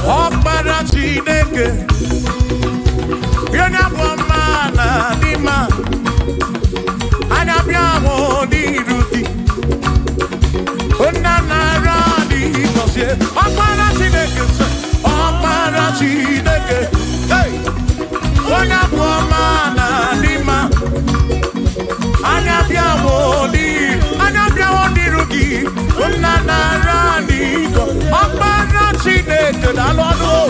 Ọkpara Chineke, onye bụ ọma na dị mma, anya bịa hụ n'iru gị. Nna nara dị gọzie. Ọkpara Chineke sị, Ọkpara Chineke, hey! Onye bụ ọma na dị mma, anya bịa hụ n'iru, anya bịa hụ n'iru gị. Nna nara dị gọzie. Ọkpara Chineke daalụ ọnụ o.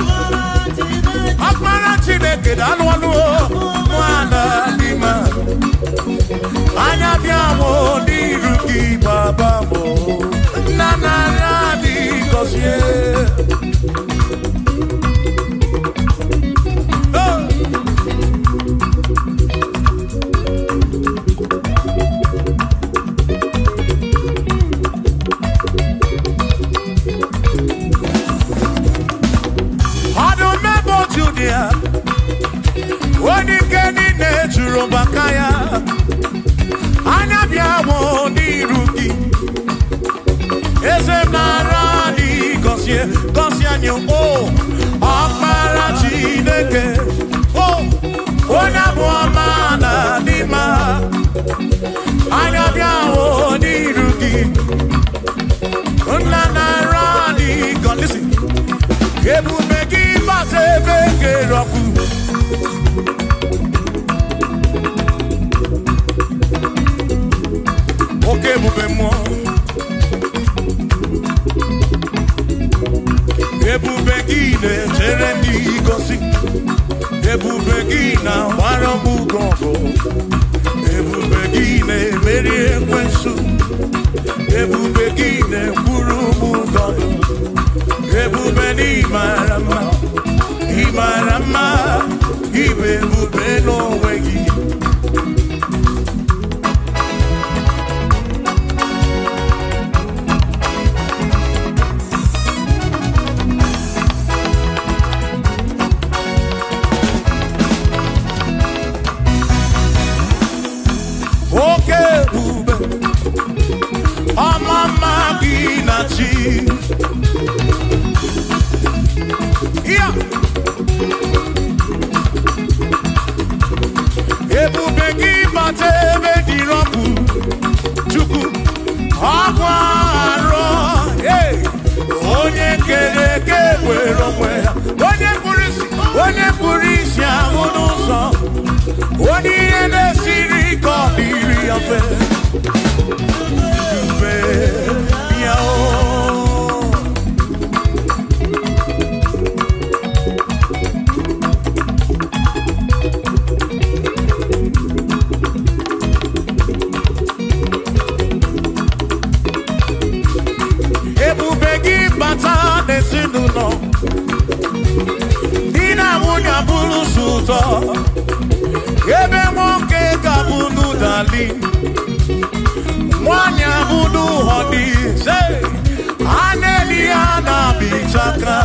Ọkpara Chineke daalụ ọnụ o. Nwana dị mma, anya bịa hụ n'iru gị, baba m o. Nna nara dị gọzie. Oh! Ọdụm ebo Judia, onye ike niile juru maka ya, anya bịa hụ n'iru gị. Eze m nara dị gọzie, gọzie anyị o. Ọkpara Chineke, o onye abụ ọma na dị mma, anya bịa hụ n'iru gị. Nna nara dị gọzie. Listen. Ebube gị bata ebe kere ọkụ. Oke ebube mmụọ. Ebube gị na-echere ndị gosi. Ebube gị na-agbara m ugo ọgụ. Ebube gị na-emeri ekwensu. Ebube gị na-ekwuru m ụgọ. Ebube na ịmara mma, ịmara mma, ịbụ ebube n'onwe gị. Oke ebube, ọma mma gị na chi. Ya! Ebube gị bata ebe dịrị ọkụ, Chukwu, ọkwa arọ, hey! Onye kere eke were onwe ya, onye kpụrụ isi, onye kpụrụ isi ahụ n'ụzọ, onye ihe na-esiri ike ọ dịrị ya mfe. Ebube ya o. Ebube gị bata n'ezinụlọ, di na nwunye abụrụ sọ ụtọ, ebe nwoke ga-abụ n'ụdali, nwanyị abụ n'ụhọdị, a na-eli ya na-abịchaka.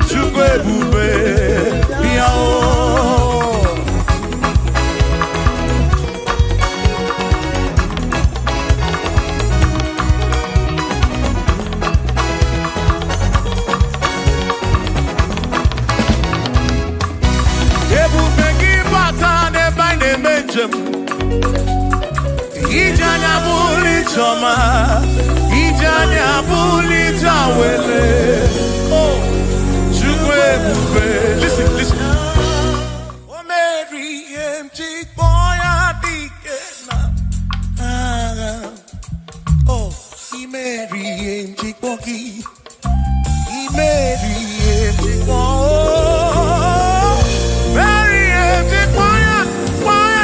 Chukwu ebube bịa o. Ebube gị bata n'ebe anyị na-eme njem, ije anya bụrụ ije ọma, ije anya bụrụ ije awele. Oh, Chukwu ebube. Listen, listen. O meri ihe m ji kpọọ ya dike na agha. Oh, i meri ihe m ji kpọọ gị. I meri ihe m ji kpọọ. Meri ihe m ji kpọọ ya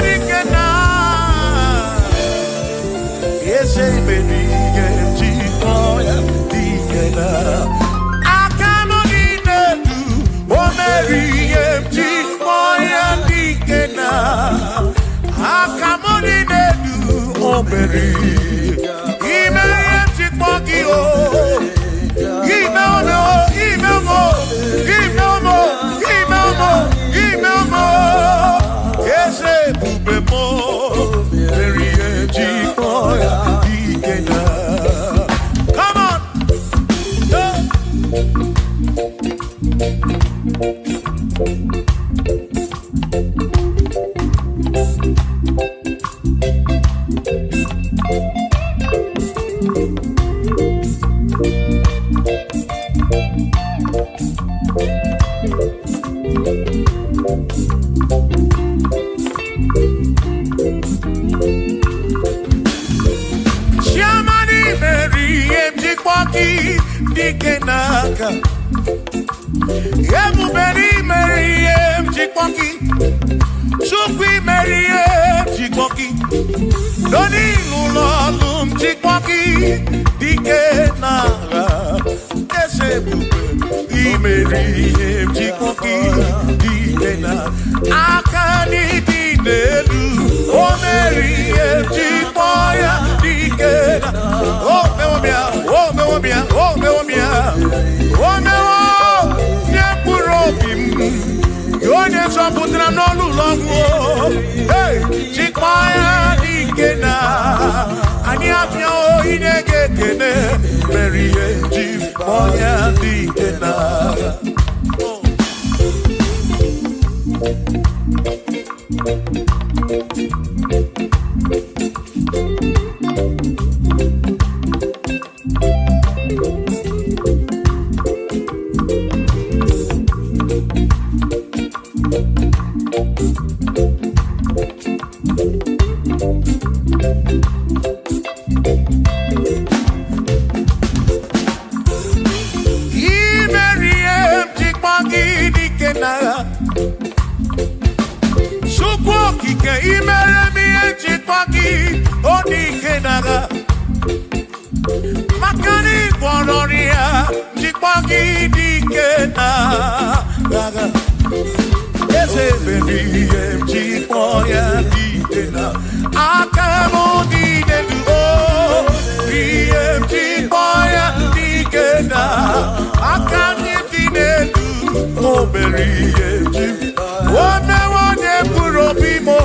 dike na eze. Meri ihe m ji kpọọ ya dike na aka nọ niile du. O meri ihe m ji kpọọ ya dike na aka m niile du. O meri ime ihe m ji kpọọ gị o. Ime ome o, ime ome o, ime ome o, ime ome o, ime ome o. Eze ebube m o, meri ihe m ji kpọọ ya dike na. Come on! Hey! Chiamani meri emjikwa gị dike n'aka. Ebubere imeri ihe m jikpọ gị. Chukwu imeri ihe m jikpọ gị. Doni n'ụlọ ọlụ m jikpọ gị dike n'agha. Eze ebube imeri ihe m jikpọ gị dike na aka n'ịdị n'elu. O meri ihe m jikpọ ya dike na. O mewo m ya, o mewo m ya, o mewo m ya. O mewo nye mkpụrụ obi m. Onye zọpụtara n'ọnụ ụlọ ọgwụ. Hey, jikpọ ya dike na anyị abịa inye gị ekene mere ihe ji kpọọ ya dike na. Imeri ihe m jikpọ gị dike na. Chukwu okike imere m ihe njikwa gị ọ dike n'agha. Maka na ị gwọrọ ọrịa njikwa gị dike n'agha. Eze mere ihe njikwa ya dike na aka m dị n'elu o ihe njikwa ya dike na aka m dị n'elu o mere ihe njikwa o mewo onye mkpụrụ obi m o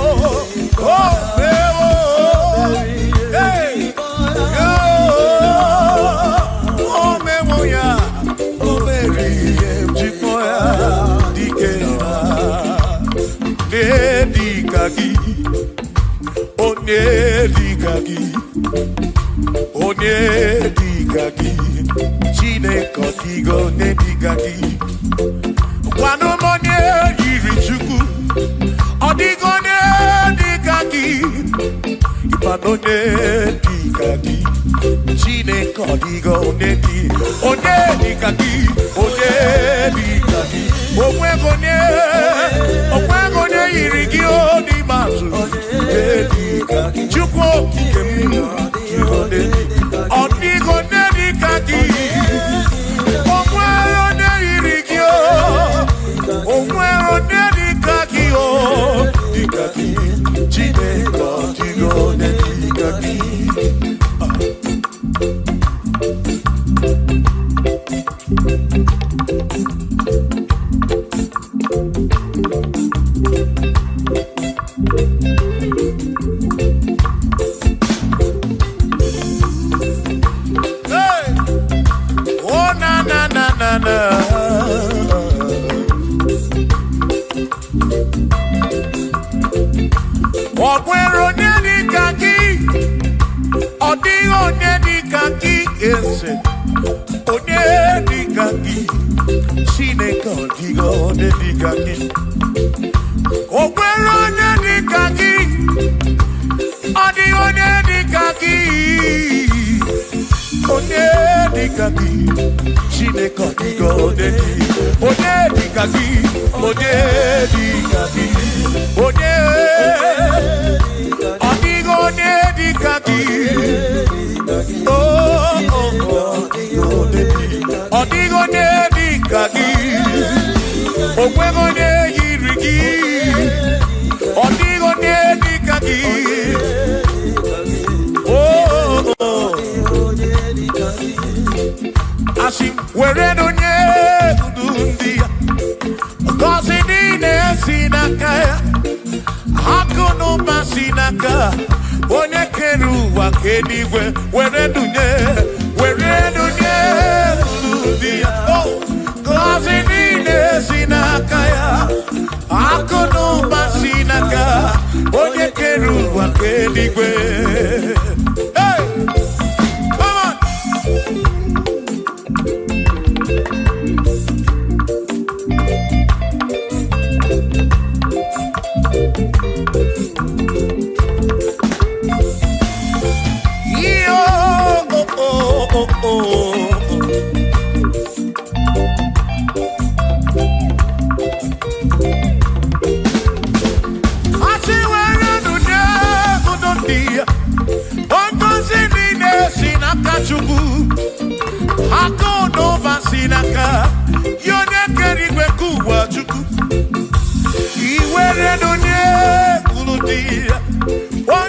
mewo. Hey! O mewo ya o mere ihe njikwa ya dike na onye dịka gị, onye dịka gị, onye dịka gị, Chineke ọ dịghị onye dịka gị. Gwanụ m onye yiri Chukwu, ọ dịghị onye dịka gị, ịkwanụ onye dịka gị, Chineke ọ dịghị onye dị, onye dịka gị, onye dịka gị, onweghị onye, onweghị onye yiri gị o n'ime atụ, onye dịka gị, Chukwu okike m, ọ dịghị onye dịka gị, onwere onye yiri gị o, onwere onye dịka gị o, dịka gị, Chineke ọ dịghị onye dịka gị. Hey! Oh na na na na na. Ọ nwere onye dịka gị, ọ dịghị onye dịka gị eze, onye dịka gị, Chineke ọ dịghị onye dịka gị. O nwere onye dịka gị, ọ dịghị onye dịka gị, onye dịka gị, Chineke ọ dịghị onye dị, onye dịka gị, onye dịka gị, onye ọ dịghị onye dịka gị. Oh, oh, oh, ọ dịghị onye dịka gị, o nweghị onye yiri gị, ọ dịghị onye dịka gị. Oh, oh, asị m were onye ndu ndị ya, ngọzi niile si n'aka ya, akụ na ụba si n'aka onye kere ụwa ka eluigwe, were dunye, were dunye ndu ndị ya. Oh, ngọzi n'aka ya, akụ na ụba si n'aka onye kere ụwa ka eluigwe. Hey! Come on! Yo, oh, oh, oh, oh. Asị were nụ nye udo ndị ya. Ngọzi niile si n'aka Chukwu, akụ na ụba si n'aka ya onye kere igwe ka ụwa Chukwu. Iwere nụ nye unu dị ya.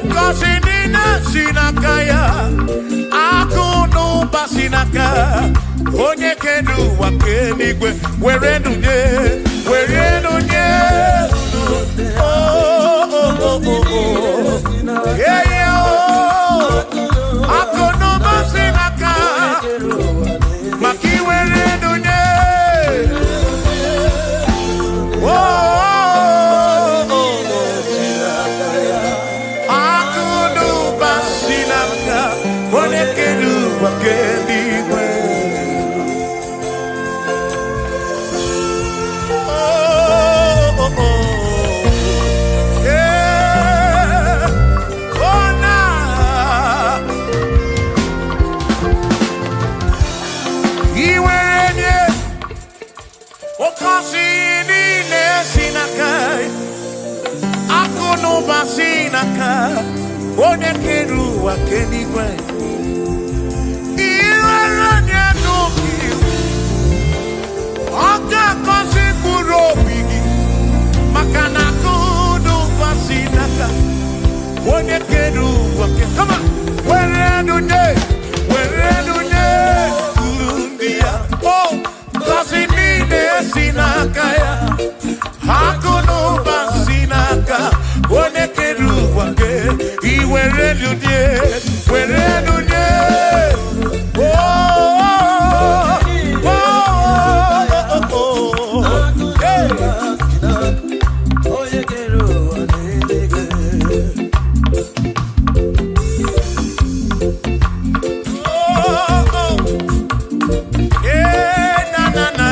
Ngọzi niile si n'aka ya, akụ na ụba si n'aka onye kere ụwa ka eluigwe. Were nụ nye, were nụ nye unu. Oh, oh, oh, oh, oh. Yeah, yeah, oh. Akụ na ụba si n'aka maka iwere nụ nye. Oh, oh, oh, oh. Akụ na ụba si n'aka onye kere ụwa ka eluigwe. Oh, oh, oh. Yeah. Oh, nah. Iwere nye oke osimiri niile si n'aka ya, akụ na ụba si n'aka onye kere ụwa ka eluigwe. Iwere nye n'obi, ọ ga-agọzi mkpụrụ obi gị, maka na akụ na ụba si n'aka onye kere ụwa ke. Come on! Were nụ nye, were nụ nye uru ndị ya. Oh, ngọzi niile si n'aka ya, akụ na ụba si n'aka onye kere ụwa ke. Iwere nụ nye, were nụ nye. Oh, oh, oh, oh, oh. Hey! Onye kere ụwa n'eluigwe. Oh, oh. Yeah, na, na, na.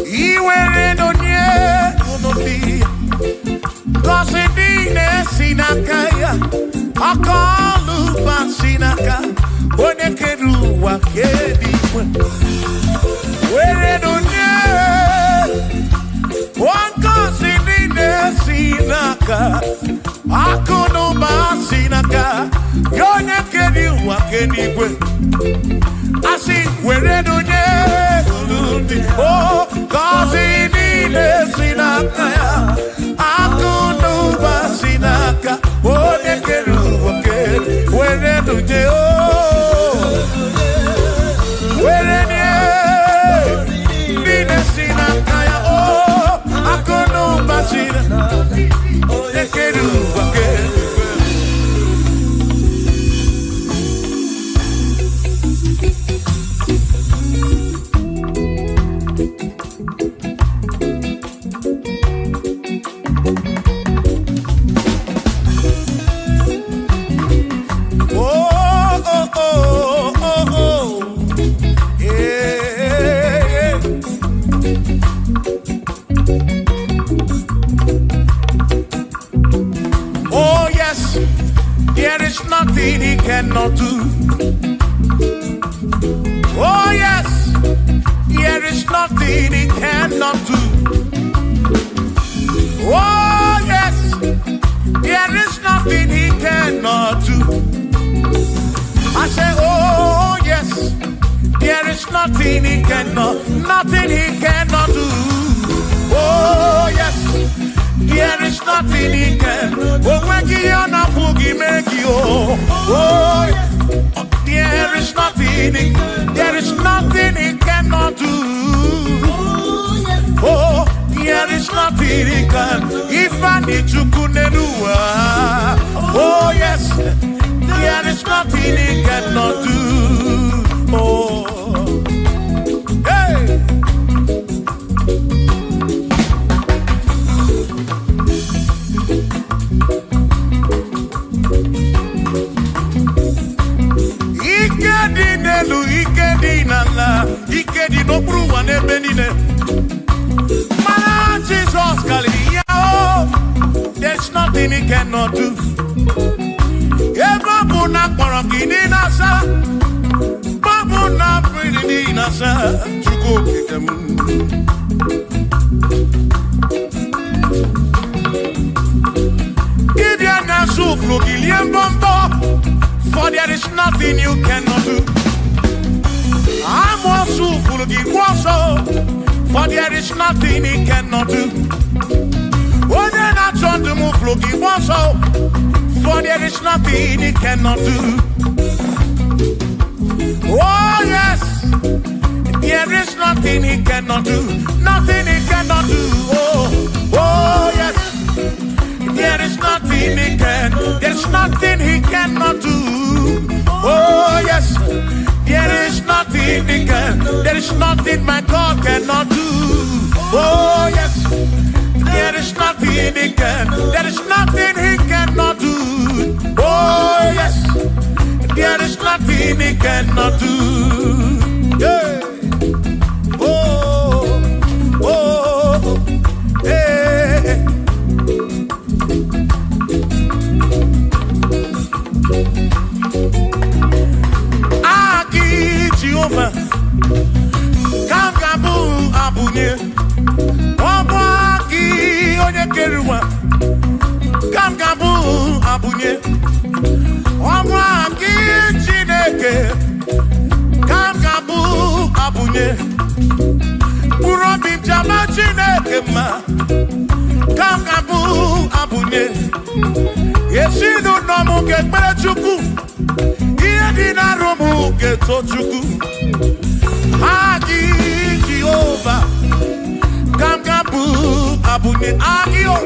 Iwere n'onye unu dị, ngọzi niile si n'aka ya, aka ọlụ ụba si n'aka onye kere ụwa ka eluigwe. Were n'onye ngọzi niile si n'aka, akụ na ụba si n'aka ya onye kere ụwa ka eluigwe. Asị were n'onye unu dị, o ngọzi niile si n'aka ya, akụ na ụba si n'aka onye kere ụwa kere. Were n'onye, o were nye niile si n'aka ya, o akụ na ụba si n'aka onye kere ụwa kere. Oh, oh, oh, oh, oh. Yeah, yeah. Oh, yes, there is nothing he cannot do. Oh, yes, there is nothing he cannot do. Oh, yes, there is nothing he cannot do. I say, oh, yes, there is nothing he cannot, nothing he cannot do. Oh, yes, there is nothing he can. Oh, when he on a boogie, make you. Oh, yes, there is nothing he, there is nothing he cannot do. is nothing he can. Ifeanyi Chukwu n'elu ụwa. Oh yes, there is nothing he cannot do. Oh, hey. Ike dị n'elu, ike dị n'ala, ike dị n'okpuru ụwa n'ebe niile. Mana Jizọs karịrị ya o, there's nothing he cannot do. Ebe ọ bụ na akpọrọ gị dị n'asa, ọ bụ na mmiri dị n'asa, Chukwu okike m. Dibịa na-asụ ụfụrụ gị lie mbọmbọ, for there is nothing you cannot do. Amoosu fụrụ gị kwụ ọsọ, for there is nothing he cannot do. Onye na-achọ ndụ m fụrụ gị kwụ ọsọ, for there is nothing he cannot do. Oh yes, there is nothing he cannot do. Nothing he cannot do. Oh, oh yes, there is nothing he can. There's nothing he cannot do. Oh yes, there is nothing he can. There is nothing my God cannot do. Oh yes, there is nothing he can. There is nothing he cannot do. Oh yes, there is nothing he cannot do. Yeah. Oh, oh, hey. Aki Jehova, ka m ga-abụ abụnye. Ọ bụ aki onye kere ụwa, ka m ga-abụ abụnye. Ọ bụ aki Chineke, ka m ga-abụ abụnye. Mkpụrụ obi m ji ama Chineke mma, ka m ga-abụ abụnye. Ezinụlọ m ga-ekpere Chukwu, ihe dị n'arụ m ga-eto Chukwu. Aki Jehova, ka m ga-abụ abụnye. Aki o,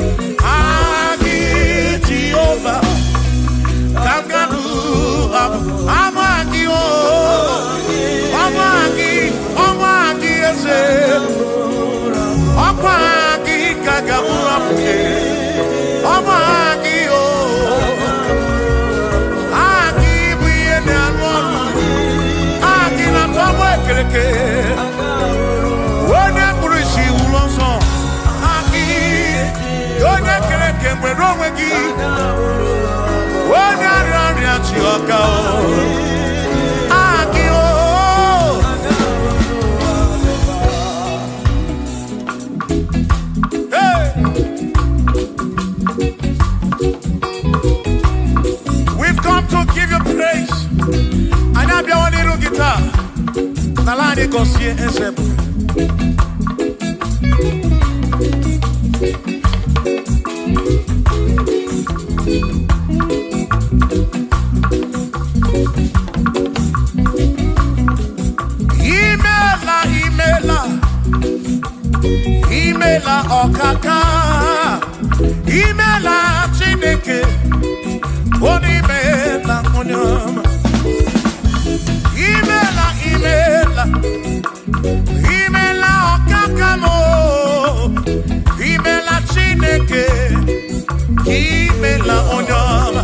aki Jehova, ka m ga-abụ abụ. Ama aki o, ọma aki, ọma aki eze. Ọkwa aki ka ga-abụ abụnye. Ọma aki o, aki bụ ihe na-arụ ọrụ. Aki na-atọ mụ ekereke. Onye kpụrụ isi wụrụ ọsọ. Aki, onye kere eke nwere onwe gị. Onye arịa ọrịa chi ọka o. Aki o. Hey! We've come to give you praise. Anyị abịawa n'iru gị taa. N'ala anyị gọzie eze bụ. Imela, imela, imela ọkaka. Imela Chineke, onye imela onye ọma. Imela, imela, imela ọkaka m o. Imela Chineke, imela onye ọma.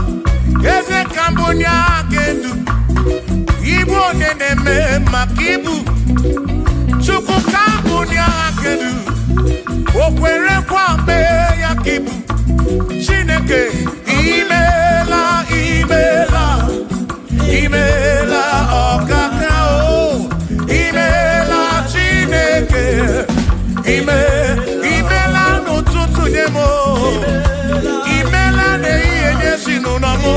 Eze ka mbụ onye aka edu, ibu onye na-eme maka ibu. Chukwu ka mbụ onye aka edu, o kwere nkwa mee ya ka ibu. Chineke, imela, imela, imela ọkaka o. Imela Chineke, imela n'ụtụtụ nye m o. Imela n'ehihie nye ezinụlọ m o.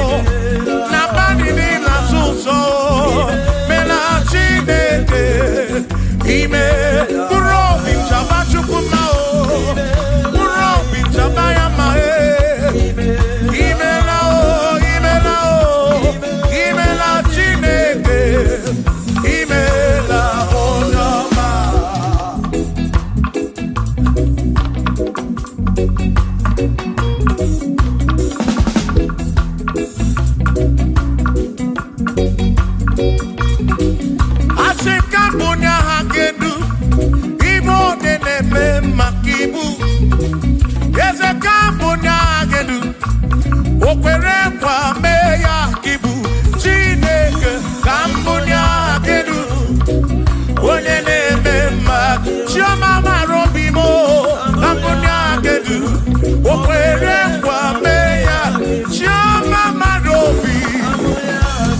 N'abalị niile asụ ụzọ o. Mela Chineke, ime mkpụrụ obi m chaba Chukwu mma o. Mkpụrụ obi m chaba ya mma e. m bunye aha gị elu. Ịbụ onye na-eme maka ibu. Eze ka m bunye aha gị elu. O kwere nkwa mee ya ka ibu. Chineke ka m bunye aha gị elu. Onye na-eme mma. Chioma mara obi m o. Ka m bunye aha gị elu. O kwere nkwa mee ya. Chioma mara obi.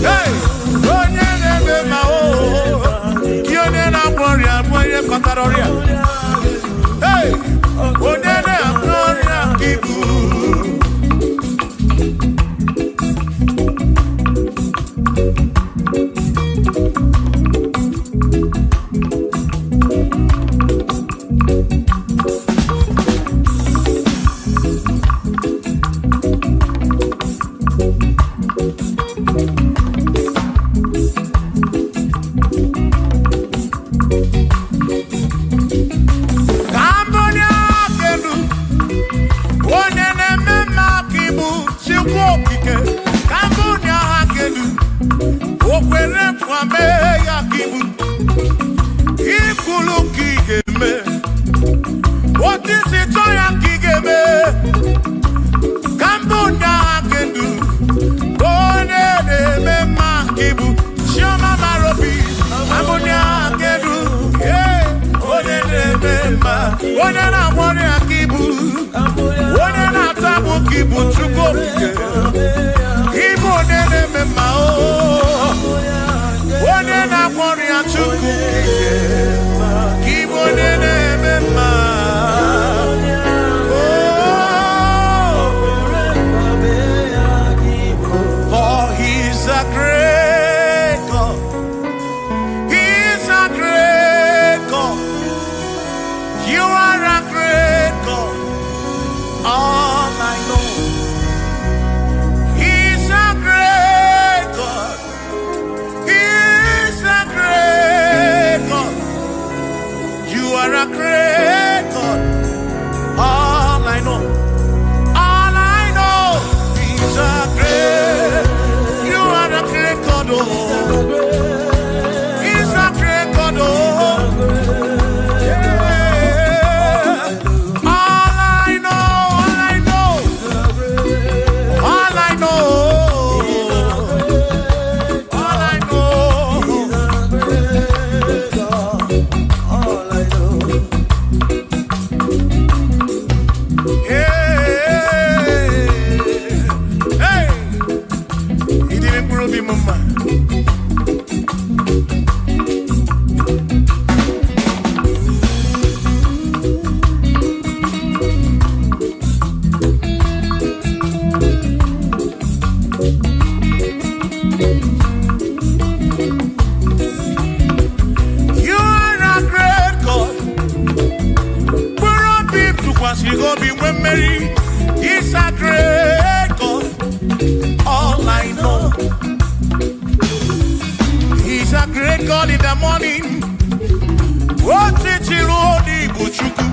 Hey! Onye na-eme mma o. Gị onye na-agwọ ọrịa bụ onye kpatara ọrịa. Hey! Onye na-agwọ ọrịa ka ibu. Ka m bunye aka elu. Onye na-eme mma ka ibu Chukwu okike. Ka m bunye aka elu. O kwere nkwa mee ya ka ibu. Ikwulu ka ị ga-eme. Otu isi chọọ ya ka ị ga-eme. Ka m bunye aka elu. Onye na-eme mma ka ibu Chioma mara obi. Ka m bunye aka elu. Yeah. Onye na-eme mma. Onye na-agwọ ọrịa ka ibu. Onye na-ata agbụ ka ibu Chukwu okike. Ịbụ onye na-eme mma o. Onye na-agwọ ọrịa Chukwu okike. Ka ịbụ onye na-eme mma. Oh, for he's a great God. He's a great God. You are a great God. All I know. He's a great God. He's a great God. You are a great God. All I know. All I know. He's a great. You are a great God. Oh. He's a great God. Oh. Yeah. All I know. All I know. All I know. All I know. All I know. Hey. Hey. Ịdịrị mkpụrụ obi m mma. You are a great God. Mkpụrụ obi m tụkwasịrị gị obi nwee mmeri. He's a great God. All I know. He's a great God in the morning. Otiti ruo n'Igbo Chukwu.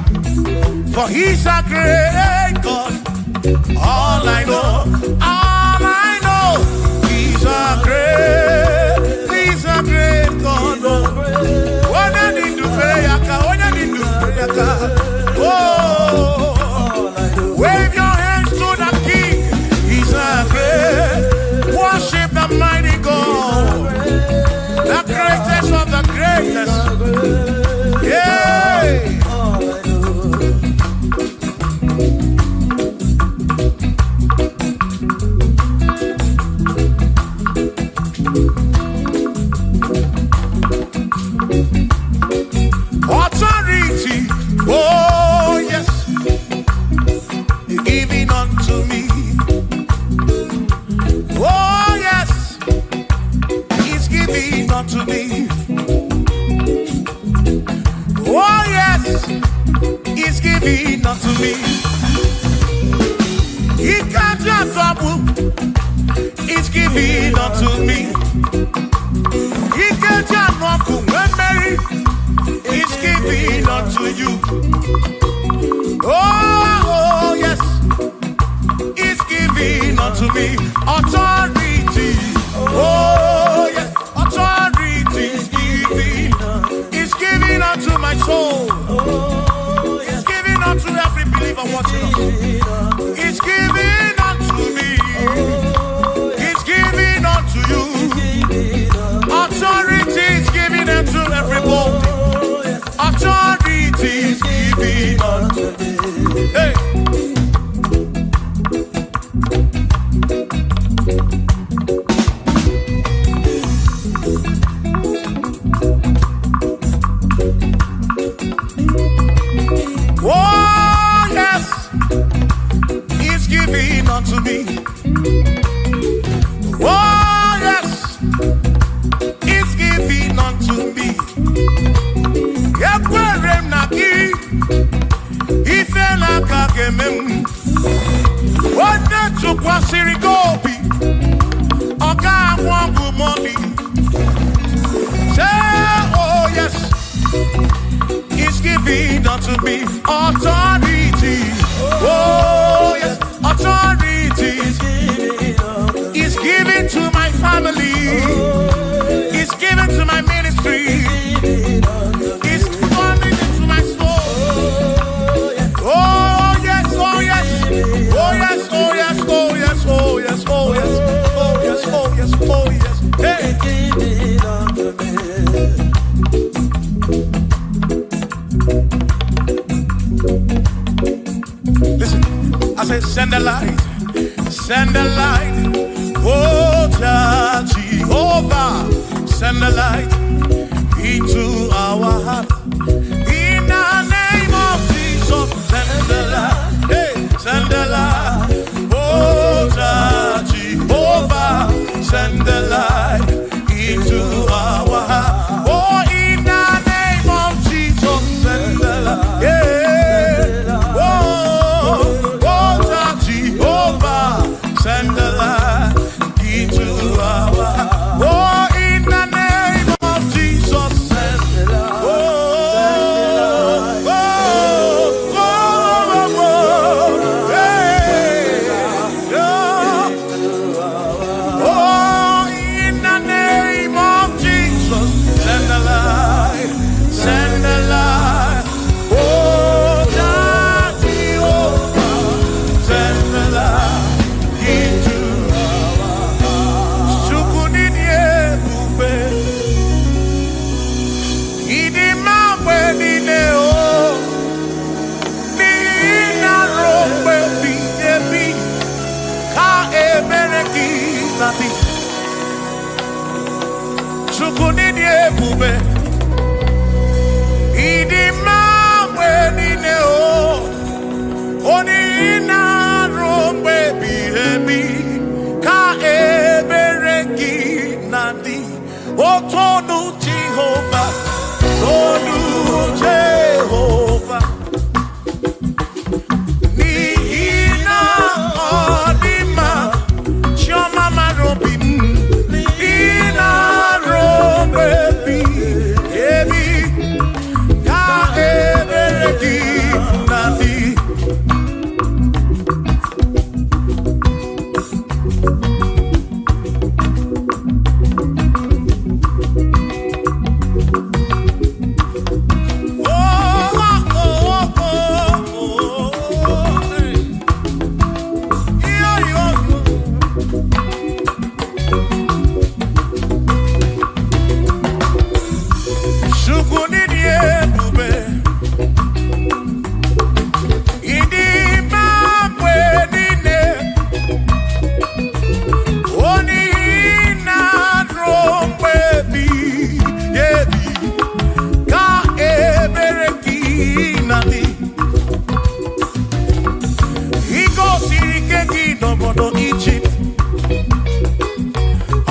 For he's a great God. All I know, all I know, he's a great God. Onye dị ndụ fere ya aka, onye dị ndụ fere ya aka. Oh, wave your hands to the King. He's a great, worship the mighty God, the greatest of the greatest. Yeah. All I know. Authority, oh yes, giving unto me. Oh yes, he's giving unto me. Oh yes, he's giving unto me. He can't trouble, he's giving unto me. He can't when Mary is giving unto you. Oh, yes, he's giving unto me authority. Oh, yes, authority is giving. my soul. It's given unto every believer watching us. It's given unto me. It's given unto you. Authority is given unto everybody. Authority is given unto me. Hey. Oh, yes, it's given unto me. Oh, yes, it's given unto me. Ekwere m na gị, ife na-aka ga-eme m. Onye tụkwasịrị gị obi, ọ ga-anwụ ọgwụ mọmi. Say, oh yes, it's given unto me authority. Oh yes, authority is given to my family. It's given to my ministry. It's coming into my soul. Oh yes, oh yes, oh yes, oh yes, oh yes, oh yes, oh yes, oh yes, oh yes, oh yes. Hey. Listen, I said, send the light, send the light. Oh, Jehovah, send the light into our heart. In the name of Jesus, send the light. Hey, send the light. Oh, Jehovah, send the light into our heart. Oh, in the name of Jesus, send the light. Yeah. Oh, oh, Jehovah, send the light into our heart. Oh, in the name of Jesus, send the light. Oh, oh, oh, oh, oh, hey, oh. Oh, in the name of Jesus, send the light, send the light. Oh, Jehovah, send the light into our hearts. Chukwu n'ịdị ebube, ịdị mma mgbe niile, o. N'ihi na ruo mgbe ebighị ebi, ka ebere gị na-adị. Chukwu n'ịdị ebube, ịdị mma mgbe niile, o. Onye na-arụ mgbe ebighị ebi, ka ebere gị na-adị. Otonu Jehova, tonu Jehova, n'ihi na ọ dị mma, chiọma mara obi m. N'ihi na arụ mgbe ebighị ebi, ka ebere gị na-adị. Oh, oh, oh, oh, oh, hey. Yo, yo, yo. Chukwu n'ịdị ebube, ịdị mma mgbe niile, onye na-arụ mgbe ebighị ebi, ka ebere gị na-adị. I gosiri ike gị n'obodo Ijipt,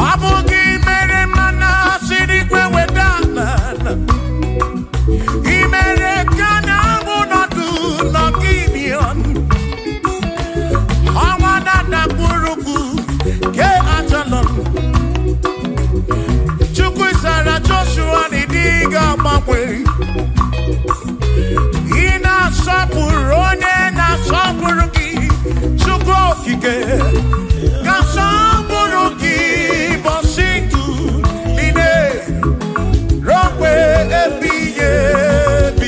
ọ bụ gị mere mmanụ siri igwe weda n'ala. I mere ka na-amụ nọdụ n'Gibion, ọnwa na-adakpụrụkwu ke Ajalon. Chukwu zara Joshua na ịdị ga-agbanwe. Ị na-asọpụrụ onye na-asọpụrụ gị, Chukwu okike. Ka sọpụrụ gị bọsị ndụ niile, ruo mgbe ebighị ebi.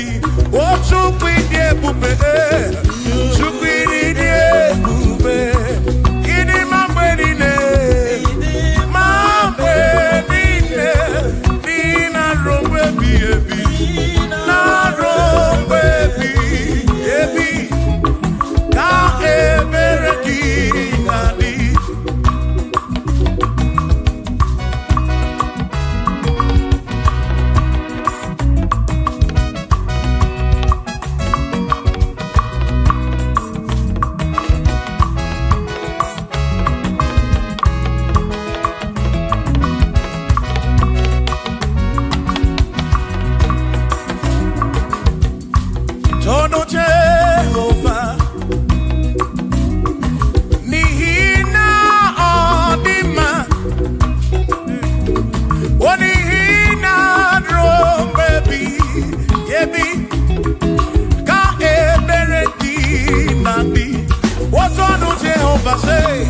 Jehovah, say,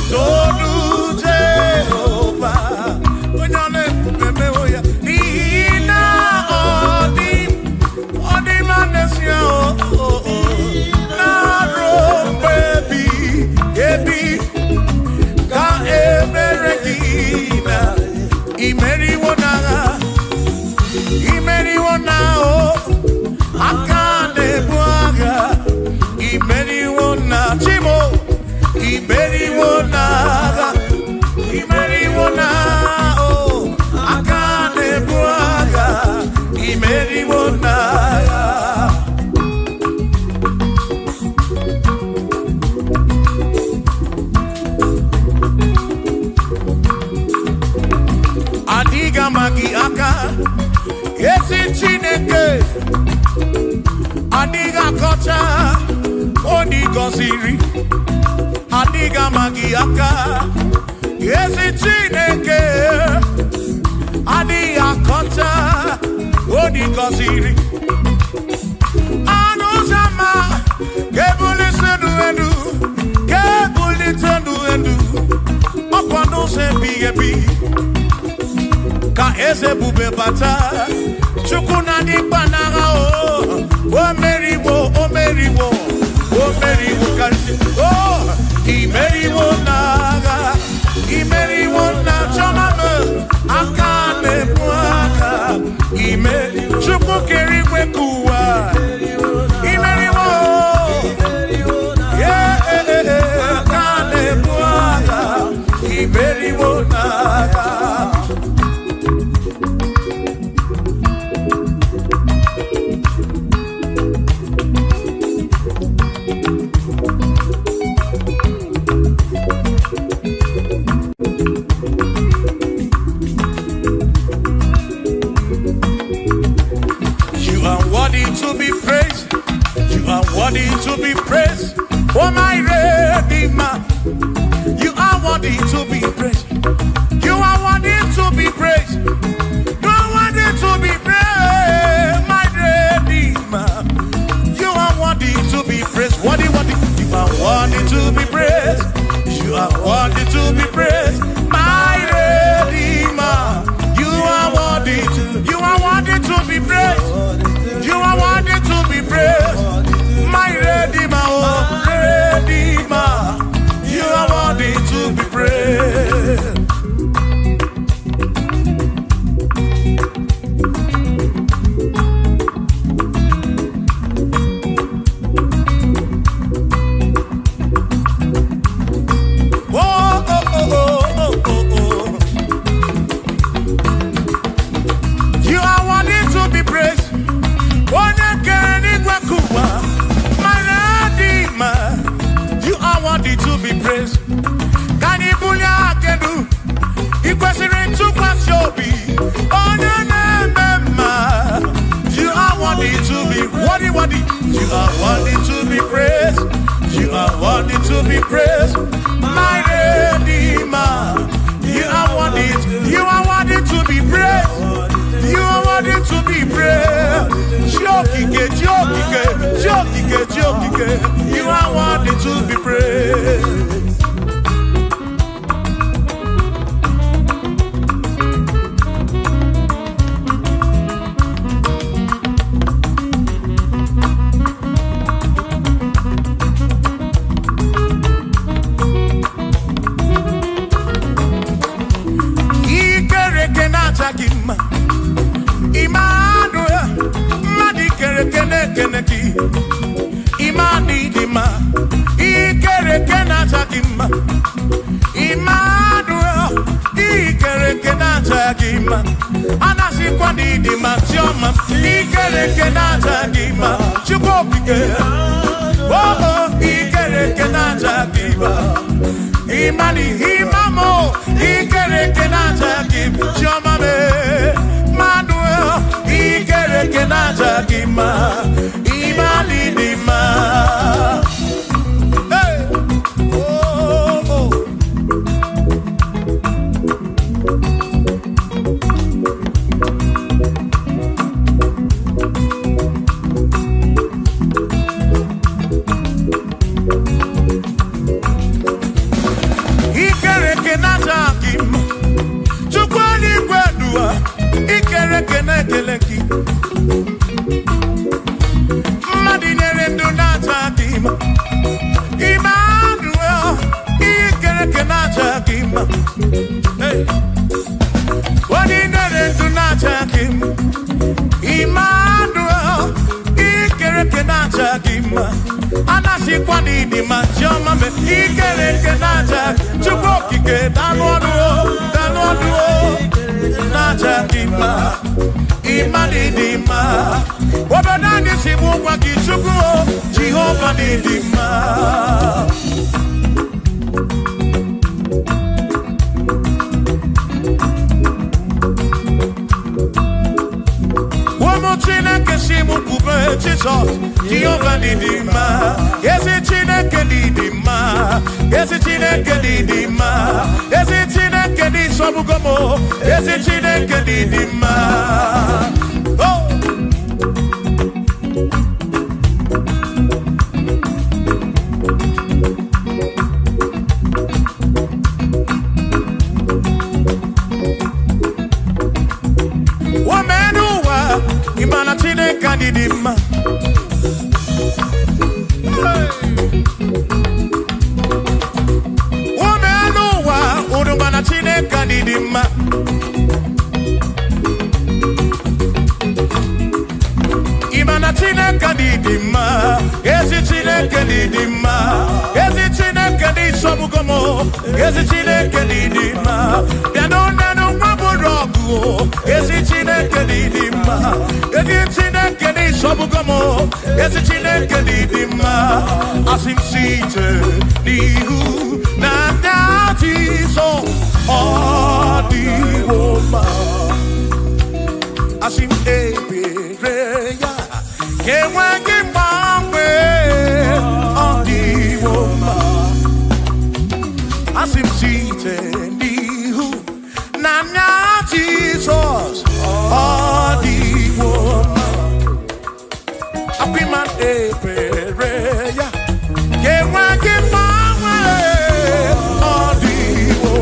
Tonu Jehovah. Onye ọ na-ebube ya, n'ihi na ọ dị, ọ dị mma n'ezie, o, o, na-arụ mgbe ebighị ebi ka ebere gị na imeriwo n'agha, imeriwo na o, aka na-ebu agha, imeriwo na chimo, imeriwo n'agha, imeriwo na o, aka na-ebu agha, imeriwo n'agha. Adịghị ama gị aka, ezi Chineke, adịghị akọcha onye gọziri, adịghị ama gị aka, ezi Chineke, adịghị akọcha onye gọziri. Anụ ụzọ ama ga-ebulite elu elu, ga-ebulite elu elu, ọkwa n'ụzọ ebighị ebi ka eze ebube bata. Chukwu na dị mkpa n'agha, o o meriwo, o meriwo, o meriwo karịsịa, o imeriwo n'agha, imeriwo na chọma m, aka na-ebu aka, ime Chukwu kere igwe ka ụwa, imeriwo, yeah, aka na-ebu agha, imeriwo n'agha. You are worthy to be praised. You are worthy to be praised. Oh, my Redeemer. You are worthy to be praised. You are worthy to be praised. You are worthy to be praised, my Redeemer. You are worthy to be praised. Worthy, worthy. You are worthy to be praised. You are worthy to be praised, my Redeemer. You are worthy to. You are worthy to be praised. You are worthy to be praised, my Redeemer, oh Redeemer. You are worthy to be praised. Oh, oh, oh, oh, oh, oh, oh. You are worthy to be praised. Onye kere n'igwe ka ụwa, my Redeemer. You are worthy to be praised. Ka anyị bulie aka elu, ị kwesịrị ntụkwasị obi, onye na-eme mma. You are worthy to be worthy, worthy. You are worthy to be praised. You are worthy to be praised, my Redeemer. You are worthy. You are worthy to be praised. You are worthy to be praised. Chiokike, Chiokike, Chiokike, Chiokike. You are worthy to be praised. Ikereke na-acha gị mma. Emmanuel, mmadụ ikereke na-ekene gị. Imani dị mma. Ikereke na-acha gị mma. Emmanuel, ikereke na-acha gị mma. Anasịkwa na ịdị mma, Chiọma. Ikereke na-acha gị mma. Chukwu okike. Oh, oh, ikereke na-acha gị mma. Imani, imamo, ikereke na-acha gị mma. Chiọma me, Emmanuel, ikereke na-acha gị mma. Imani dị mma. Hey! Oh, oh. na-aja gị mma, anasịkwa n'ịdị ma chiọma me ikere eke na-aja Chukwu okike danụ ọnụ o, danụ ọnụ o, na-aja gị mma, ịma n'ịdị mma. Obodo anyị si bụ ụgwa gị Chukwu o, Jehova n'ịdị mma. Ụmụ Chineke si m kwube Jizọs, Jehova n'ịdị mma, ezi Chineke n'ịdị mma, ezi Chineke n'ịdị mma, ezi Chineke n'ịsọgbugo m, ezi Chineke n'ịdị mma. Oh! Woman ụwa, ị ma na Chineke anyị dị mma. Woman ụwa, unu ma na Chineke anyị dị mma. Ị ma na Chineke anyị dị mma, ezi Chineke anyị dị mma, ezi Chineke dị nsọgbugo m, ezi Chineke dị dị mma. Bịa n'ụlọ nwa bụrụ ọgụ o, ezi Chineke dị dị mma, ezi Chineke dị nsọgbugo m, ezi Chineke dị dị mma. Asị m site n'ihu na ndị Jizọs, ọ dịwo mma. Asị m ebere ya ka enweghị mgbanwe, ọ dịwo mma. Asị m site n'ihu na anya Jizọs, ọ dịwo mma. Akwịma ebere ya ka enweghị mgbanwe, ọ dịwo.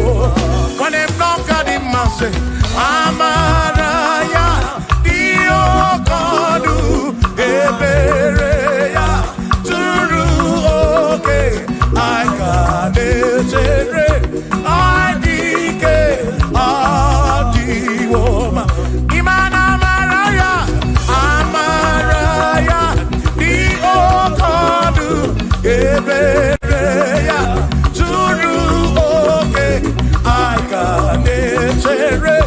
Nwanne m n'ọka dị mma sị, amara ya dị oke ọnụ, ebere ya zuru oke, anyị ka na-echere, anyị dị ike, ọ dịwo mma. Ị ma na amara ya, amara ya dị oke ọnụ, ebere ya zuru oke, anyị ka na-echere,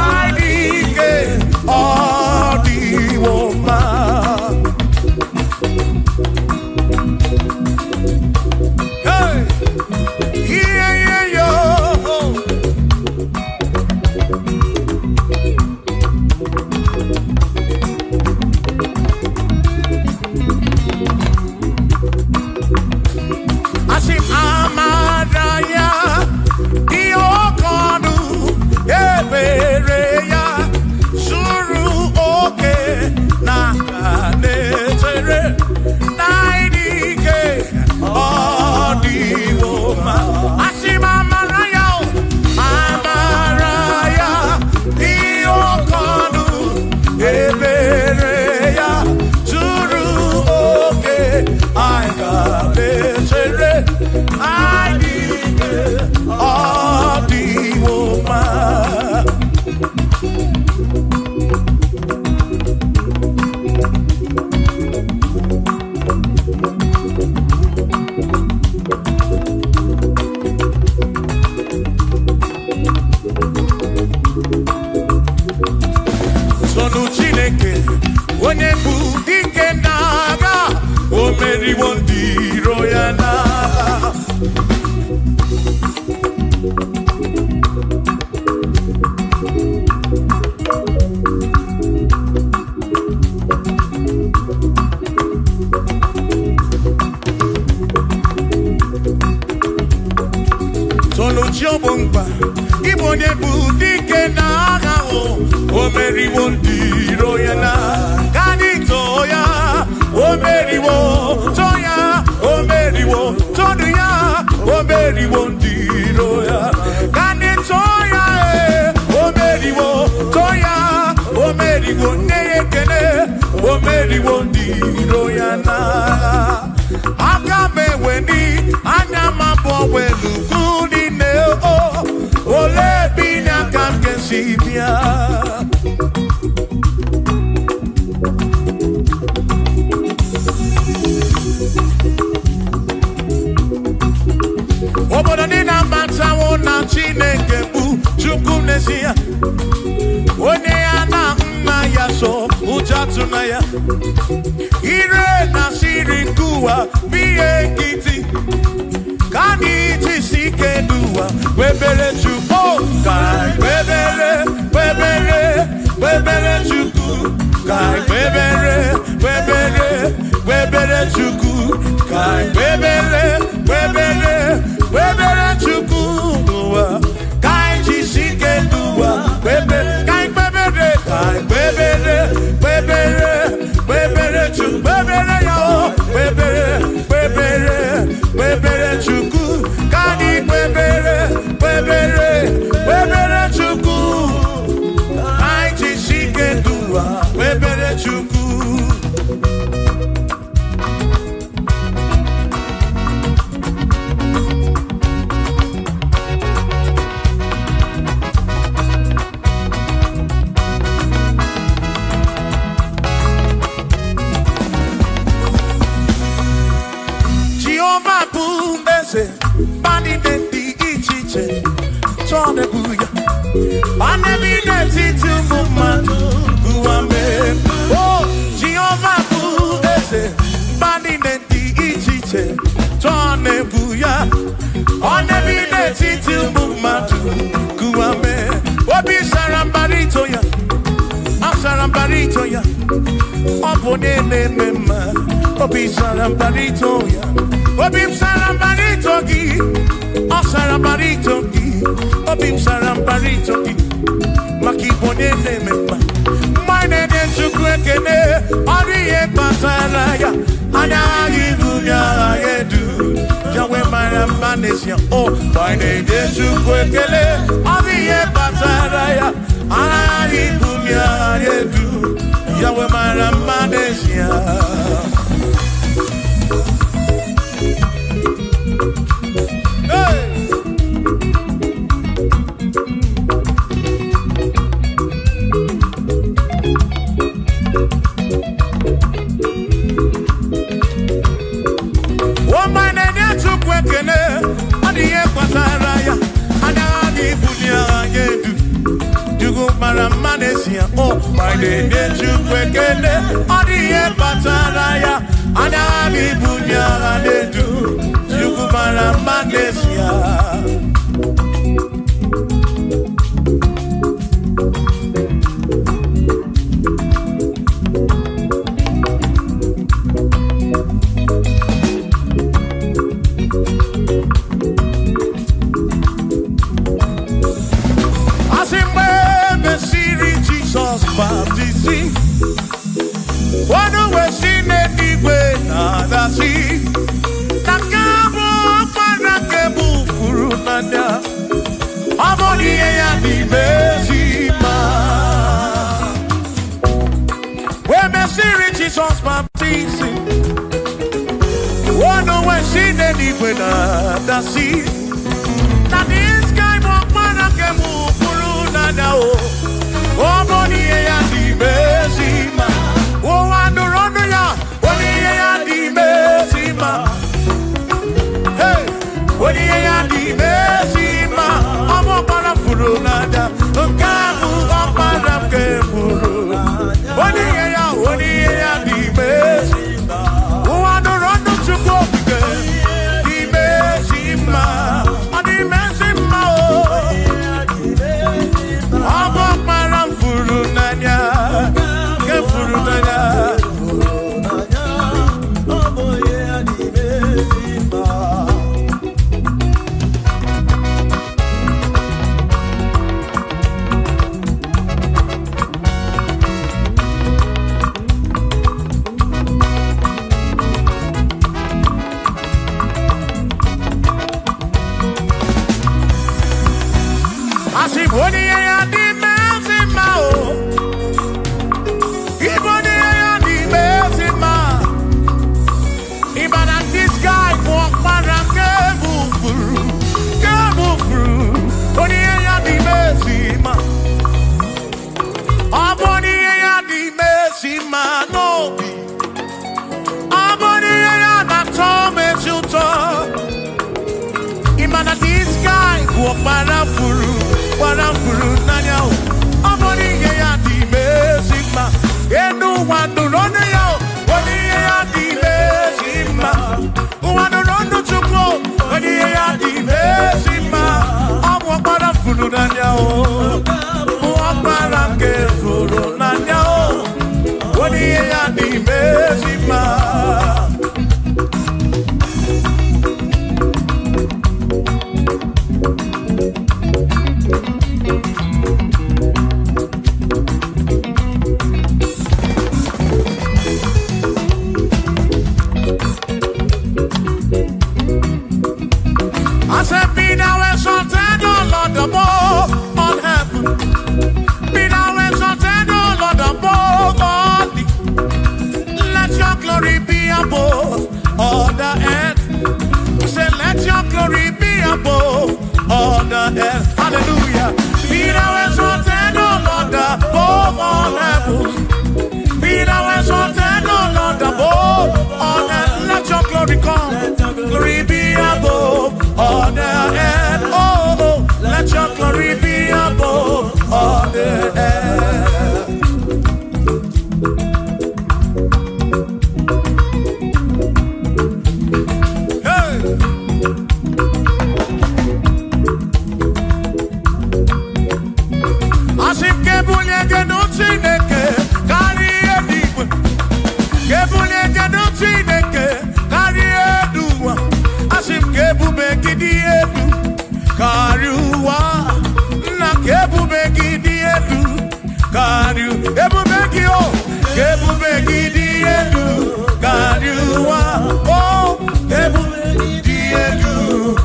anyị dị ike, ọ dịwo mma. Hey! Yeah, yeah, yo. Asị m amara ya dị oke ọnụ, ebere ya zuru oke, na aka na-echere, na ịdị ike, ọ dịwo mma. Asị m amara ya, amara ya dị oke ọnụ, ebere ya zuru oke, anyị ka na-echere, anyị dị ike, ọ dịwo mma. Sọnụ Chineke, onye bụ dike n'agha, o meriwo ndị iro ya n'agha. Sọnụ chi ọ bụ mkpa, ịbụ onye bụ dike n'agha, o meriwo ndị iro ya n'agha. Ka anyị too ya, o meriwo, too ya, o meriwo, tonu ya, o meriwo ndị iro ya. Ka anyị too ya, ee, o meriwo, too ya, o meriwo, nne ya ekele, o meriwo ndị iro ya n'agha. Aka m eweni, anya m abụọ welu ugwu niile o, olee ebe inye aka m ga-esi bịa? Atụna ya. Ire na siri nke ụwa bụ ihe nkịtị. Ka anyị jisi ike n'ụwa kwebere Chukwu. Ka anyị kwebere, kwebere, kwebere Chukwu. Ka anyị kwebere, kwebere, kwebere Chukwu. Ka anyị kwebere, kwebere, kwebere Chukwu n'ụwa. Ka anyị jisi ike n'ụwa kwebere, ka anyị kwebere, ka anyị kwebere, kwebere, kwebere Chukwu, kwebere ya o, kwebere, kwebere, kwebere Chukwu. Ka anyị kwebere, kwebere, kwebere Chukwu. Anyị jisi ike n'ụwa kwebere Chukwu. Jehova bụ eze, mba niile dị iche iche chọọ na-ebu ya. Ọ na-ebi n'etiti ụmụ mmadụ ụwa mee. O Jehova bụ eze, mba niile dị iche iche chọọ na-ebu ya. Ọ na-ebi n'etiti ụmụ mmadụ ụwa mee. Obi sara mbara ito ya, ọ sara mbara ito ya. Ọ bụ onye na-eme mma, obi sara mbara ito ya. Obi m sara mbara ito gị, ọ sara mbara ito gị. Obi m sara mbara ito gị, maka ịbụ onye na-eme mma. Mgbe anyị na-enye Chukwu ekele, ọ dị ihe kpatara ya. Anya agha ibu ya agha edu, ya wee mara mma n'ezie. O, mgbe anyị na-enye Chukwu ekele, ọ dị ihe kpatara ya. Anya agha ibu ya agha edu, ya wee mara mma n'ezie. Hey! Ụmụ na-enye Chukwu ekele, ọ dị ihe kpatara ya. Anya ha ga-ebuli agha edu. Chukwu mara mma n'ezie. O, ma na-enye Chukwu ekele, ọ dị ihe kpatara ya. Anya ha ga-ebuli agha edu. Chukwu mara mma n'ezie. Asị mgbe e mesịrị Jizọs baptizim, ọnụ wee si n'eluigwe na-adasị, na nke a bụ ọkpara nke bụ furu n'anya, ọ bụ na ihe ya n'ime ezi mma. Wee mesịrị Jizọs baptizim, ọnụ wee si n'eluigwe na-adasị, na this guy bụ ọkpara nke bụ furu n'anya o. Ọ bụ na ihe ya n'ime ezi mma. Ụwa nụrụ ọnụ ya, onye ihe ya n'ime ezi mma. Hey! Onye ihe ya n'ime ezi mma. Ọ bụ ọkpara furu n'anya, nke a bụ ọkpara nke furu. Onye ihe ya, onye ihe ya n'ime ezi mma. Ụwa nụrụ ọnụ Chukwu okike, n'ime ezi mma. Ọ n'ime ezi mma o. Ọ bụ ọkpara m furu n'anya, nke furu n'anya. Asị m onye ihe ya dị ezi mma o. Ịbụ onye ihe ya dị ezi mma. Ịma na this guy bụ ọkpara nke bụ furu, nke bụ furu. Onye ihe ya dị ezi mma. Ọ bụ onye ihe ya dị ezi mma n'obi. Ọ bụ onye ihe ya na-atọ m ezi ụtọ. Ịma na this guy bụ ọkpara furu, gbara furu n'anya o. Ọ bụ n'ihe ya dị ime ezi mma. Enu ụwa Ụwa nụrụ ọnụ ya, onye ihe ya dị ezi mma. Ụwa nụrụ ọnụ Chukwu, onye ihe ya dị ezi mma. Ọ bụ ọkpara furu n'anya o, bụ ọkpara nke furu n'anya o, onye ihe ya dị ezi mma. I said, be thou exalted, O Lord, above all heaven. Be thou exalted, O Lord, above all the. Let your glory be above all the earth. Say, let your glory be above all the earth. Hallelujah. Be thou exalted, O Lord, above all heaven. Be thou exalted, O Lord, above all earth. Let your glory come. Glory be above all the earth. Oh, oh, let your glory be above all the earth. Hey! Asị m ka ebulie gị nụ Chineke karịa eluigwe. Ka ebulie gị nụ Chineke karịa elu ụwa. Asị m ka ebube gị dị elu karịa ụwa. Nna ka ebube gị dị elu karịa ebube gị o. Ka ebube gị dị elu karịa ụwa. O ebube gị dị elu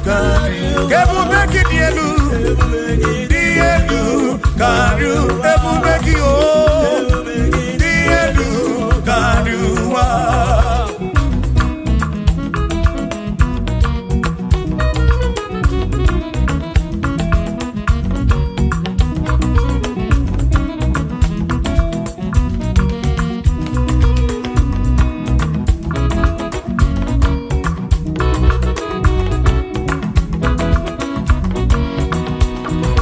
karịa. Ka ebube gị dị elu dị elu karịa ebube gị o. Dị elu karịa ụwa.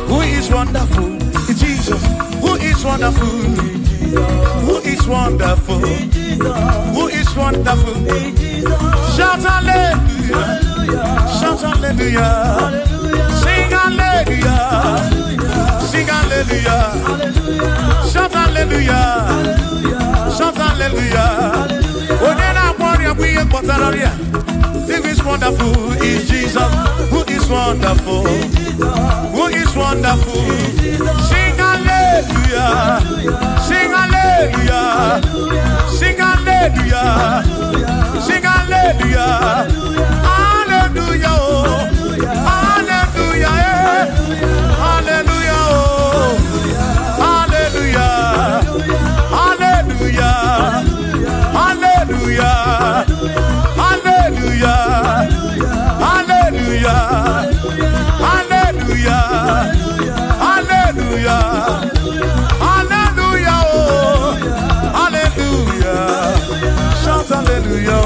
Who is wonderful? Jesus. Who is wonderful? Who is wonderful? Who is wonderful? Shout hallelujah. Shout hallelujah. Sing hallelujah. Sing hallelujah. Shout hallelujah. Shout hallelujah. Onye na-agwọ ọrịa bụ ihe kpọtara ọrịa. Who is wonderful is Jesus. Who is wonderful? Who is wonderful? Sing hallelujah. Sing hallelujah. Sing hallelujah. Sing hallelujah. Hallelujah. Oh. Hallelujah. Eh. Hallelujah. Oh. Hallelujah. Hallelujah. Hallelujah. Hallelujah. Hallelujah. Hallelujah. Hallelujah. Hallelujah. Oh. Hallelujah. Shout hallelujah.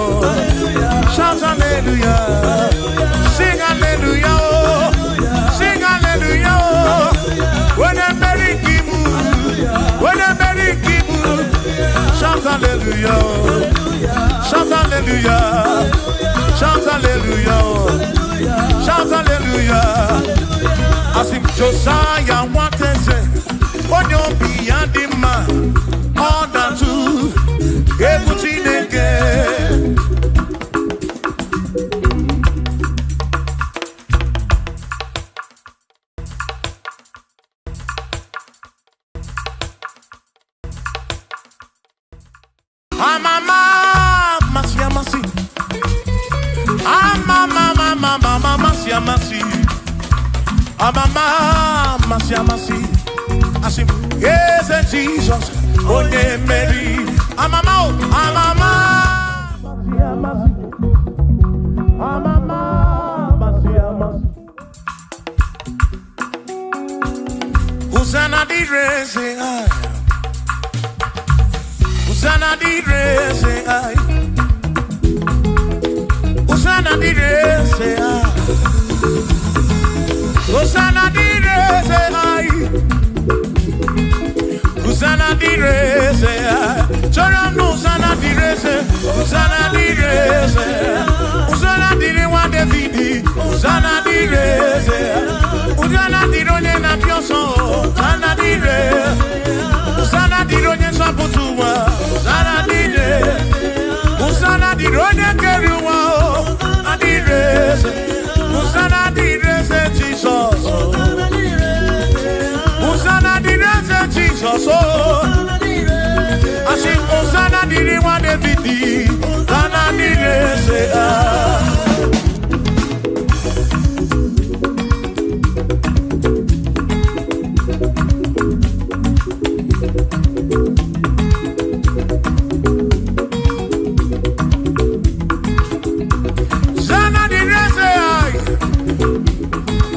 Shout hallelujah. Sing hallelujah. Oh. Sing hallelujah. Oh. When I'm very kibu. When I'm very kibu. Shout hallelujah. Shout hallelujah. Shout hallelujah. Shout hallelujah. Asị m Josiah nwateze, onye obi ya dị mma, ọ na-atụ egwu Chineke. Amama amasị amasị. Amama amama amasị amasị. Amama amasị amasị. Asị m eze Jizọs onye mmeri. Amama o amama amasị amasị. Amama amasị amasị. Hosanna dịrị eze anyị. Hosanna dịrị eze anyị. Hosanna dịrị eze anyị. Hosanna dịrị eze anyị. Hosanna dịrị eze. Chọrọ m Hosanna dịrị eze, Hosanna dịrị eze. Hosanna dịrị nwa David, Hosanna dịrị eze. Hosanna dịrị onye na-abịa ọsọ, Hosanna dịrị. Hosanna dịrị onye nzọpụta ụwa, Hosanna dịrị. Hosanna dịrị onye kere ụwa, Hosanna dịrị eze. Hosanna dịrị eze Jizọs. Hosanna dịrị eze Jizọs. Asị Hosanna dịrị nwa David, Hosanna dịrị eze. Hosanna dịrị eze anyị.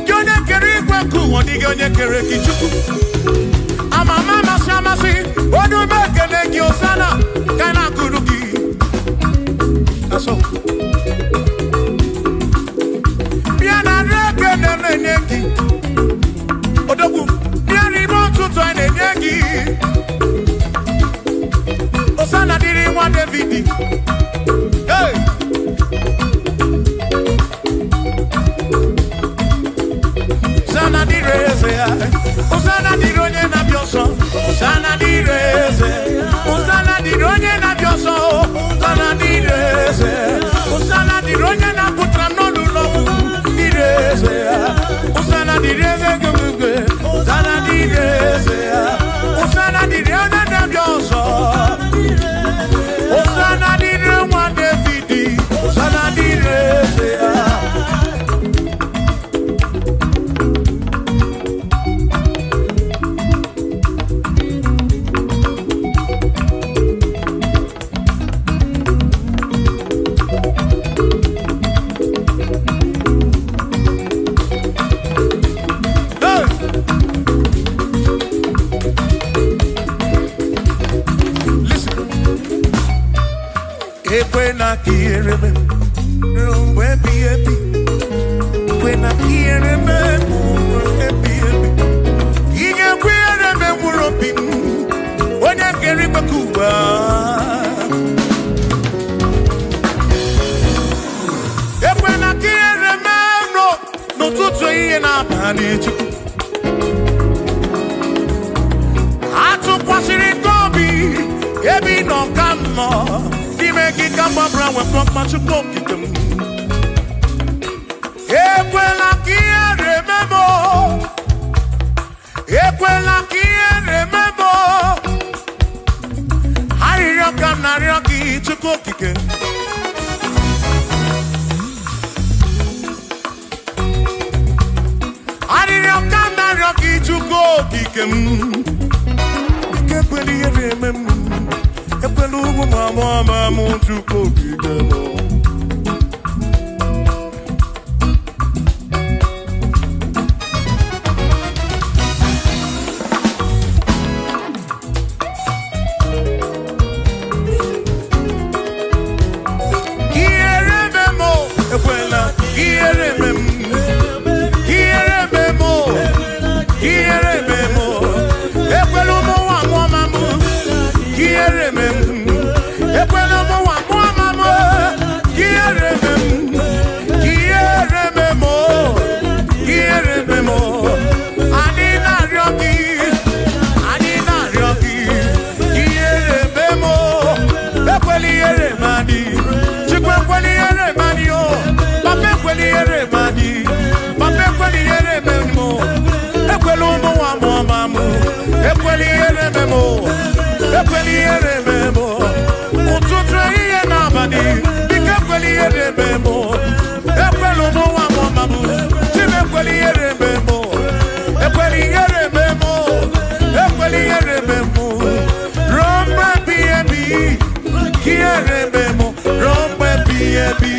Gị onye kere igwe nke ụwa, ọ dịghị onye kere gị Chukwu. Amama amasị amasị, onye ume ekele gị Hosanna, ka a na-akụrụ gị. Asọ. Bịa narị ekele na-enye gị. Odogwu, bịa n'ime ụtụtụ a na-enye gị. Hosanna dịrị nwa David. Hey! Hosanna dịrị eze ya. Hosanna dịrị onye na-abịa ọsọ. Hosanna dịrị eze. Hosanna dịrị onye na-abịa ọsọ. Hosanna dịrị eze. Hosanna dịrị onye na-apụtara n'ọnụ ụlọ ọgwụ. Dịrị eze ya. Hosanna dịrị eze gị. Hosanna dịrị eze ya. Hosanna dịrị onye na-abịa ọsọ. Hosanna dịrị nwa David. Hosanna dịrị eze ya. Hey! Listen. Ekwena ka ihere mee ruo mgbe ebighị ebi. Ekwena ka ihere mee ruo mgbe ebighị ebi. Ị ga-ekwe ihere mee mkpụrụ obi m, onye kere igwe ka ụwa. Ekwena ka ihere mee m n'ụtụtụ ehihie na abalị Chukwu. Atụkwasịrị gị obi ebe ị nọ ka m nọ n'ime gị ka m gbabara wepụ mkpa Chukwu okike m. Ekwela ka ihere mee m o. Ekwela ka ihere mee m o. Arịrịọ ka m na-arịọ gị Chukwu okike. Arịrịọ ka m na-arịọ gị Chukwu okike m. Ike ekwela ihere eme m. Ekwela ugwu ma mụ ama m Chukwu okike m. Ihere eme m o, ekwela ihere eme m. Ihere eme m o, ihere eme m o. Ekwela ụmụ nwa mụọ ma m. Ihere eme m. Ekwela ụmụ nwa mụọ ma m. Ihere eme m. Ihere eme m o. Ihere eme m o. Anyị na-arịọ gị. Anyị na-arịọ gị. Ihere eme m o. Ekwela ihere eme anyị. Chukwu ekwela ihere eme anyị o. Papa ekwela ihere eme anyị. Papa ekwela ihere eme m o. Ekwela ụmụ nwa mụọ ma m. Ekwela ihere eme m o. Ekwela ihere eme m o. Ụtụtụ ehihie na abalị, biko ekwela ihere eme m o. Ekwela ụmụ nwa mụọ ma m. Chim ekwela ihere eme m o. Ekwela ihere eme m o. Ekwela ihere eme m o. Ruo mgbe ebighị ebi, ka ihere eme m o. Ruo mgbe ebighị ebi.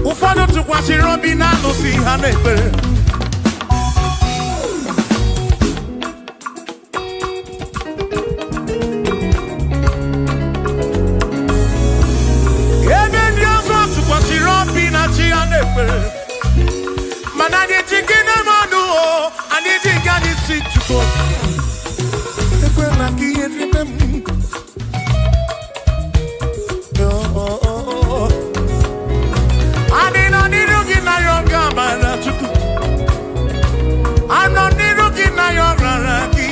Ụfọdụ tụkwasịrị obi na alụsị ha na-ekpere. Chukwu, ekwela ka ihe rite m. Oh, oh, oh. Adị nọ n'iru gị na ya oge amara Chukwu. Anọ n'iru gị na ya ọrara gị.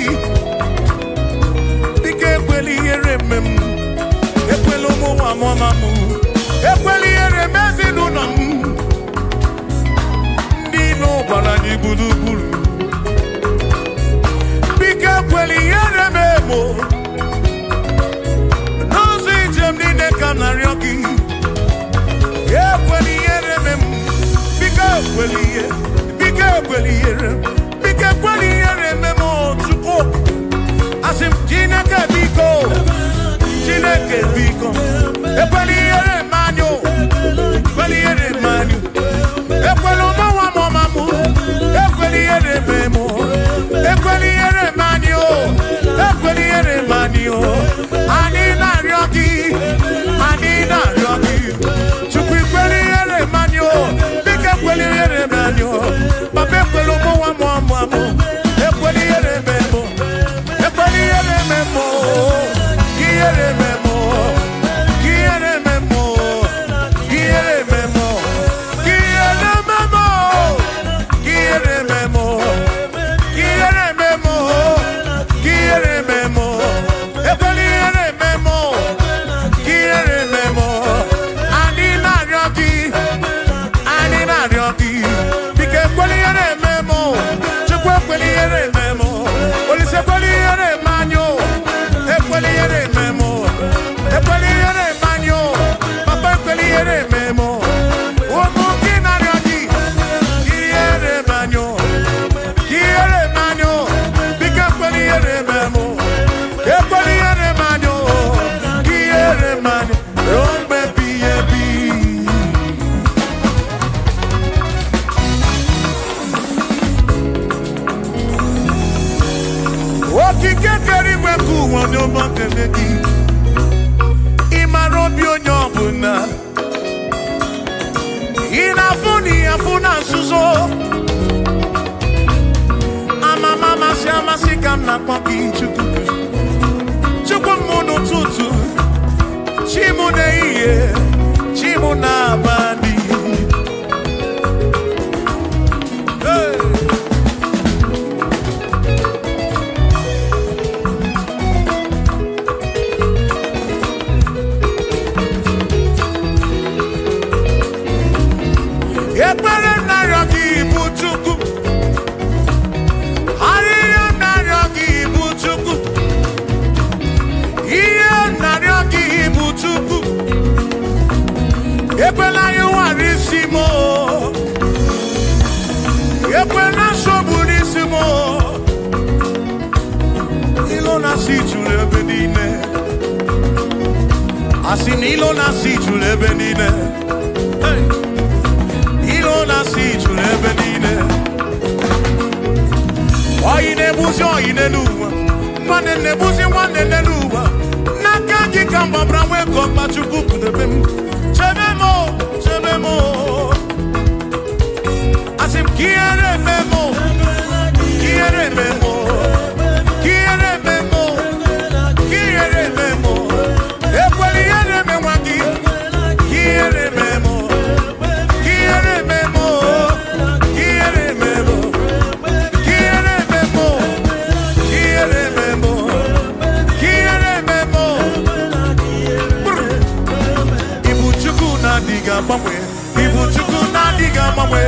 Dịka ekwela ihere eme m. Ekwela ụmụ nwa m ọma m. Ekwela ihere eme ezinụlọ m. Ndị ilo gbara anyị gburugburu. Biko ekwela ihere m emo. N'ụzọ ije m niile ka m na-arịọ gị. Ekwela ihere m emo. Biko ekwela ihe. Biko ekwela ihere m. Biko ekwela ihere m emo Chukwu. Asị m Chineke biko. Chineke biko. Ekwela ihere m anyụ. Ekwela ihere m anyụ. Ekwela ụmụ nwa m ọma m. Ekwela ihere m emo. Ekwela ihere m anyị o. Ekwela ihere m anyị o. Anyị na-arịọ gị. Anyị na-arịọ gị. Chukwu ekwela ihere m anyị o. Biko ekwela ihere m anyị o. Papa ekwela ụmụ nwa m ọma m. Ekwela ihere m emo. Ekwela ihere m emo. Ihere m emo. Ihere m emo. Ihere m emo. Ihere m emo. Ihere m emo. Ihere m emo. Ihere m emo. Ekwela ihere m emo. Ihere m emo. Anyị na-arịọ gị. Anyị na-arịọ gị. Biko ekwela ihere m emo. Chukwu ekwela ihere m emo. Olise ekwela ihere m anyị o. Ekwela ihere m emo. Ekwela ihere m anyị o. Papa ekwela ihere m emo. Ụmụ gị na-arịọ gị. Ihere m anyị o. Ihere m anyị o. Biko ekwela ihere m emo. Ekwela ihere m anyị o. Ihere m anyị ruo mgbe ebighị ebi. Okike kere igwe ka ụwa onye ọma kele gị. Ị mara obi onye ọbụla. Ị na-afụ na ị afụ na nzuzo. Amama amasị amasị ka m na-akpọ gị Chukwu. Chukwu m n'ụtụtụ, chi m n'ehihie, chi m n'abalị. Hey! Ekpere narịọ gị bụ Chukwu. Arịrịọ narịọ gị bụ Chukwu. Ihe narịọ gị bụ Chukwu. Ekwela ịwara isi m o. Ekwela nsogbu n'isi m o. Ilo na-asị juru ebe niile. Asị na ilo na-asị juru ebe niile. Hey! Ilo na-asị juru ebe niile. Oyi na-ebuzi oyi n'elu ụwa. Nwanne na-ebuzi nwanne n'elu ụwa. N'aka gị ka m gbabara nwee ka ọkpa Chukwu kpụdebe m. Chebe m o, chebe m o. Asị m ka ihere eme m o, ka ihere eme m o, ka ihere eme m o, ka ihere eme m o. Ekwela ihere eme nwa gị, ka ihere eme m o, ka ihere eme m o, ka ihere eme m o. Ihere eme m o, ihere eme m o, ihere eme m o. Brr. Ibu Chukwu na-adịghị agbanwe, Ibu Chukwu na-adịghị agbanwe.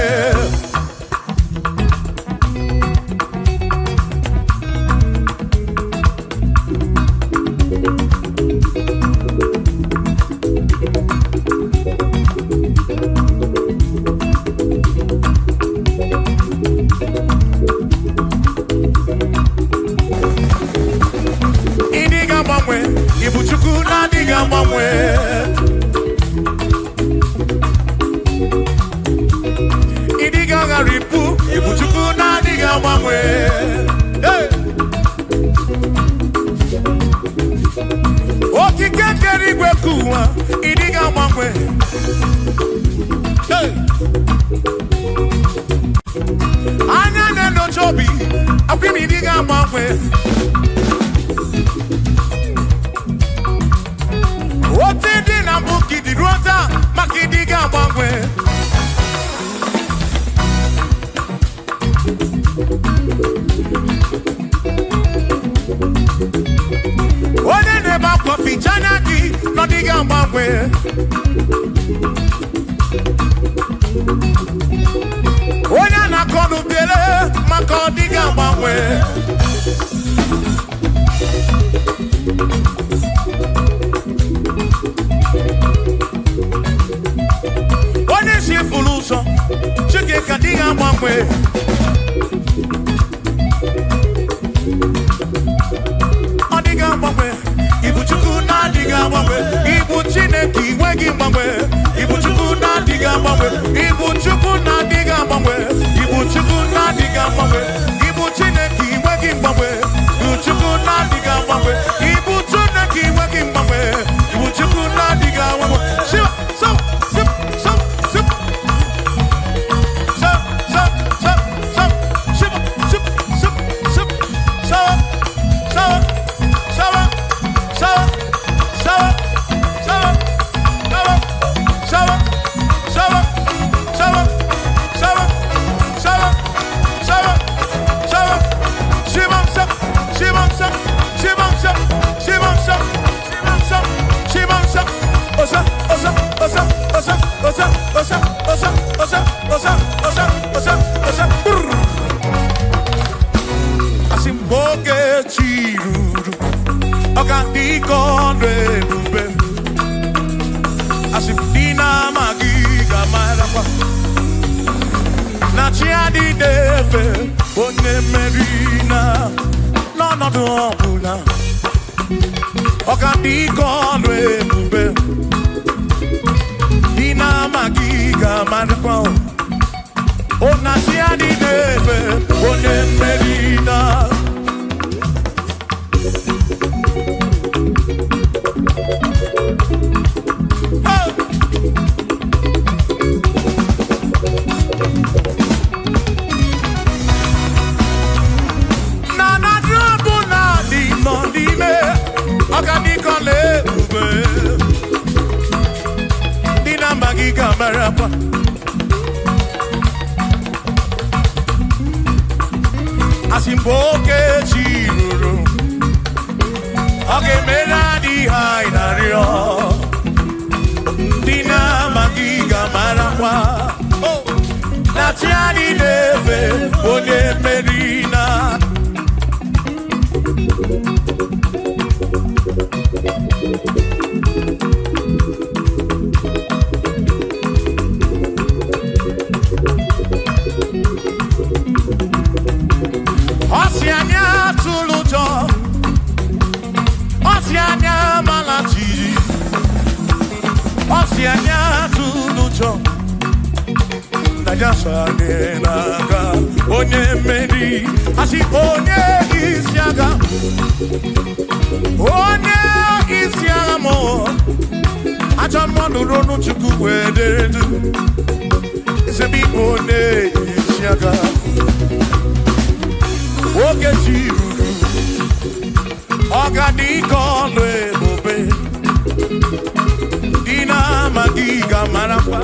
Ịdịghị agbanwe, Ibu Chukwu na-adịghị agbanwe. Ịdịghị aghara ibu, Ibu Chukwu na-adịghị agbanwe. Hey! Okike kere igwe ka ụwa, ịdịghị agbanwe. Hey! Anya na-enyocha obi, akwa m ịdị ga-agbanwe. Otu dị na mbụ ka ịdị ruo taa, maka ịdị ga-agbanwe. Onye na-ebe akwa ficha anya gị na ọ dịghị agbanwe. Onye na-akọ n'ubele maka ọ dịghị agbanwe. Onye si furu ụzọ, Chineke adịghị agbanwe. Ọ dịghị agbanwe. Ibu Chukwu na-adịghị agbanwe. Ibu Chineke inwe gị mgbanwe. Ibu Chukwu na-adịghị agbanwe. Ibu Chukwu na-adịghị agbanwe. Ibu Chukwu na-adịghị agbanwe. Ibu Chineke inwe gị mgbanwe. Ibu Chukwu na-adịghị agbanwe. Ibu Chineke inwe gị mgbanwe. Ibu Chukwu na-adịghị agbanwe. Shiva, so, sip, so, sip. So, so, so, so. Shiva, sip, sip, sip. So, so, so, so, so, so, so, so, so, so, so, so, so. Shivam sap, shivam sap, shivam sap, shivam sap, shivam sap, shivam sap. Osa, osa, osa, osa, osa, osa, osa, osa, osa, osa, osa, osa. Brr. Asị m oge chi ruru, ọ ga-adị ka ọnụ ebube. Asị m ndị na-amaghị ga-amarakwa na chi adịghị efe onye mmeri na n'ọnọdụ ọbụla. Ọ ga-adị ka ọnụ ebube. Ndị na-amaghị ga-amarakwa o na chi adịghị efe onye mmeri na. Hey! Na na drọbụ na dị nọ n'ime ọgadịkọla ebube. Ndị na-amaghị ga-amarakwa. Asị mgbe oge chi ruru, ọ ga-emere anyị ihe anyị na-arịọ. Ndị na-amaghị ga-amarakwa Oh! na chi anyị na-efe onye mmeri na. Ọ sị anyị atụla ụjọ, ọ sị anyị amala jijiji, ọ sị anyị atụla ụjọ, na ya so anyị n'aka onye mmeri. Asị onye isi agha, onye isi agha mụ, ajọ mmụọ nụrụ ọnụ Chukwu wee dere du. Eze m ịbụ onye isi agha. Oge chi ruru, ọ ga-adị ka ọlụ ebube. Ndị na-amaghị ga-amarakwa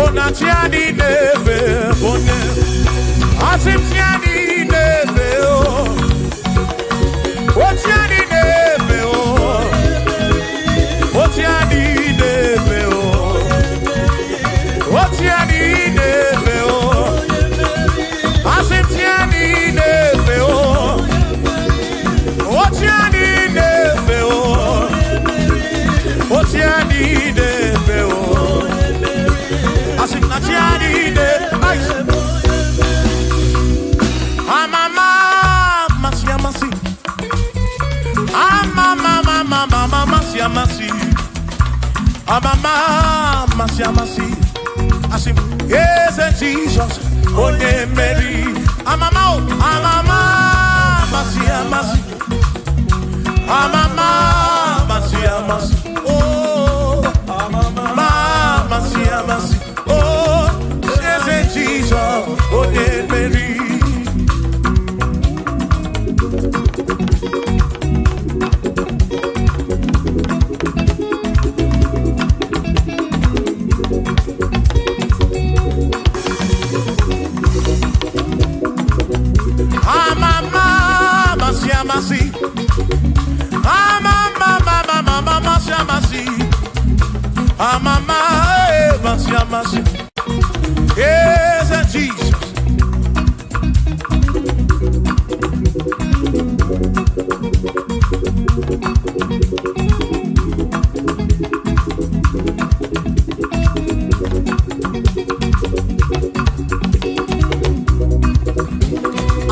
ụna chi adị na-efe onye. Asị m chi adị na-efe o, o chi adị na-efe o, o chi adị na-efe o, o chi adị na-efe o. Asị m chi adị na-efe o, o chi adị na-efe o, o chi adị na-efe o. Asị m na chi adị na-efe. Amama amasị amasị, amama amama amasị amasị, amama amasị amasị. Asị m eze Jizọs onye mmeri. Amama o, amama amasị amasị, amama amasị amasị, oh amama amasị amasị, oh eze Jizọs onye mmeri. amasị. Eze Jizọs.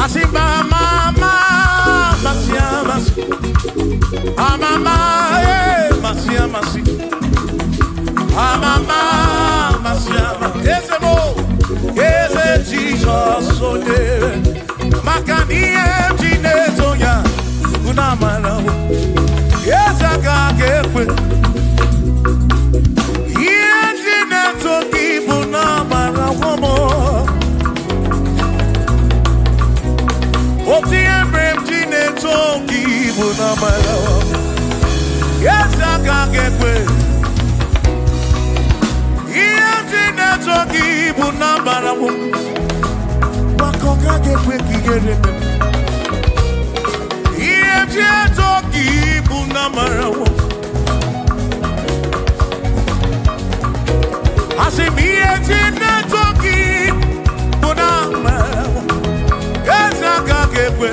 Asị ma ma ma amasị amasị. Amama amasị amasị. Amama amasị amasị. Eze mo, eze Jizọs onye. Maka na ihe m ji na-eto ya bụ na amara m. Eze aka ga-ekwe. Ihe m ji na-eto gị bụ na amara m. Otu ihe mere m ji na-eto gị bụ na amara m. Eze aka ga-ekwe. Ihe m ji na-eto gị bụ na amara m. Maka ọ gaghị ekwe ka ihere mee m. Ihe m ji eto gị bụ na amara m. Asị m ihe m ji na-eto gị bụ na amara m. Eze aka ga-ekwe.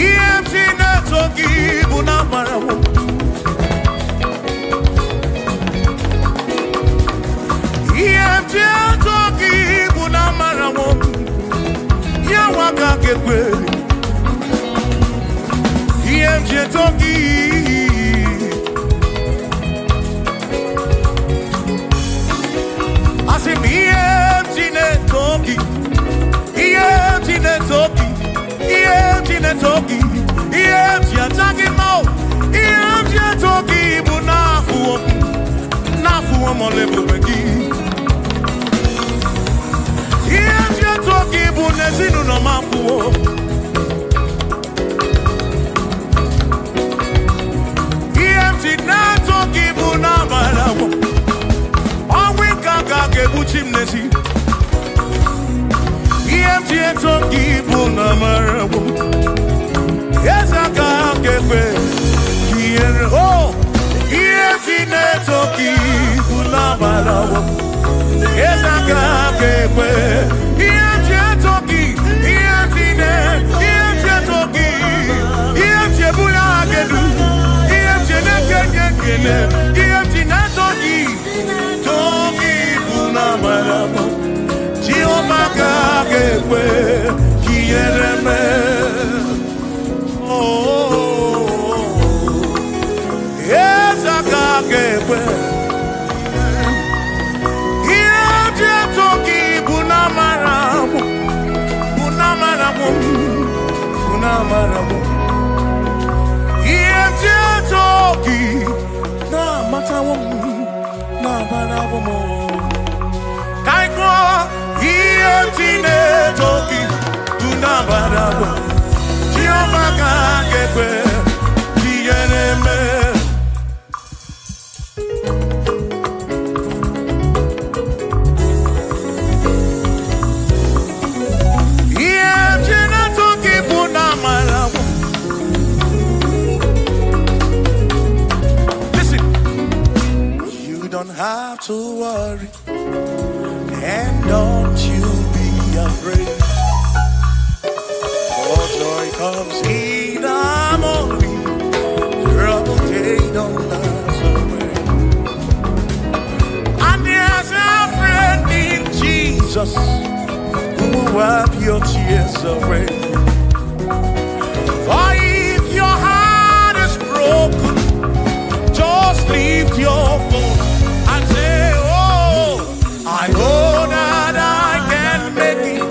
Ihe m ji na-eto gị bụ na amara m. Ihe m ji eto gị bụ na amara m. Ya nwa aka ga-ekwe. Ihe m ji eto gị. Asị m ihe m ji na-eto gị. Ihe m ji na-eto gị. Ihe m ji na-eto gị. Ihe m ji aja gị mma o. Ihe m ji eto gị bụ n'afụwo m. N'afụwo m ọla ebube gị. Ihe m ji eto gị bụ n'ezinụlọ m afụwo. Ihe m ji na-eto gị bụ n'amara m. Ọnwụ ike aka ga-egbuchi m n'ezi. Ihe m ji eto gị bụ n'amara m. Eze aka ga-ekwe ka ihere o. Ihe m ji na-eto gị bụ n'amara m. Eze aka ga-ekwe. Ihe m ji eto gị, ihe m ji na- ihe m ji eto gị, ihe m ji ebuli aha gị elu, ihe m ji na-ekenye ekele, ihe m ji na-eto gị, too gị bụ n'amara m. Jehova ka ga-ekwe ka ihere mee. Oh, eze aka ga-ekwe. Ihe m ji eto gị bụ n'amara m, bụ n'amara m, bụ n'amara m. Ihe m ji eto gị na-amatawo m, na-amarawo m. Ka anyị gụọ, ihe m ji na-eto gị bụ n'amara m. Jehova ka ga-ekwe ka ihere mee. Ihe m ji na-eto gị bụ n'amara m. Listen, you don't have to worry, and don't you be afraid. For joy comes in the morning, trouble they don't last away. And there's a friend in Jesus who will wipe your tears away. For if your heart is broken, just lift your voice and say, oh, I know that I can make it.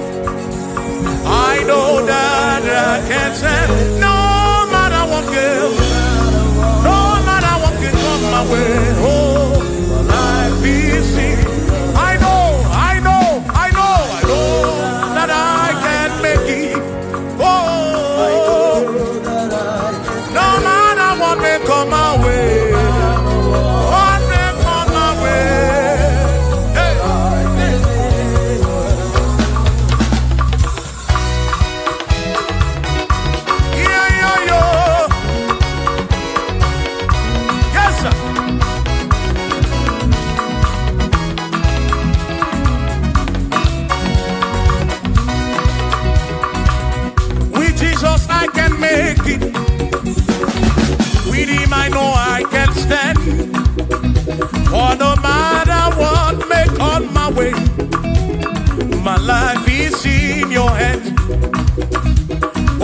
I know that I can stand. No matter what goes, no matter what can come my way. Oh, life is easy. I know, I know, I know, I know that I can make it.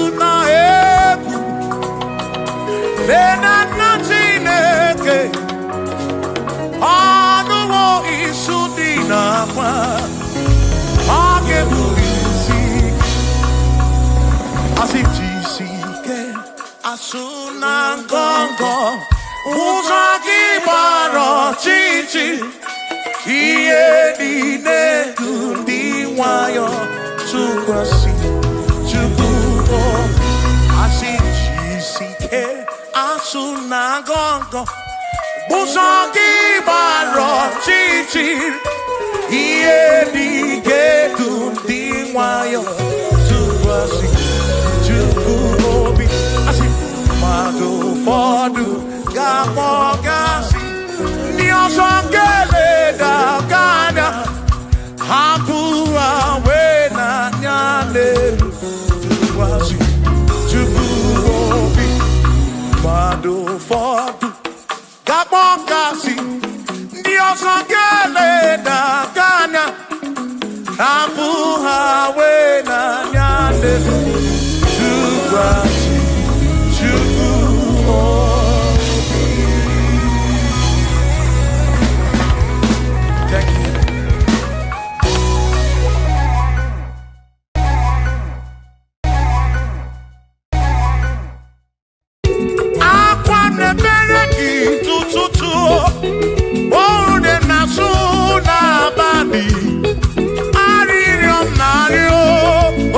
Atụna egwu, lee na nna Chineke, ọnụwo isu dị n'akwa, ọ ga-ebu isi. Asị jisi ike, asụ na ngọngọ, ụzọ gị gbara ọchịchị, ihe niile dị ndị nwayọ tụkwasị Chukwu obi. Asị jisi ike, asụ na ngọngọ, ụzọ gị gbara ọchịchị, ihe niile dị ndị nwayọ tụkwasị Chukwu obi. Asị mmadụ ụfọdụ ga-akpọ gasị, ndị ọzọ ga-eleda gị anya, hapụ ha wee n'anya n'elu tụkwasị Chukwu obi. Mmadụ ụfọdụ ga-akpọ gasị, ndị ọzọ ga-eleda gị anya, hapụ ha wee n'anya n'elu tụkwasị Chukwu obi. Thank you. Akwa na-emere gị tụtụtụ, oru na-asụ n'abalị, arịrịọ m na-arịọ,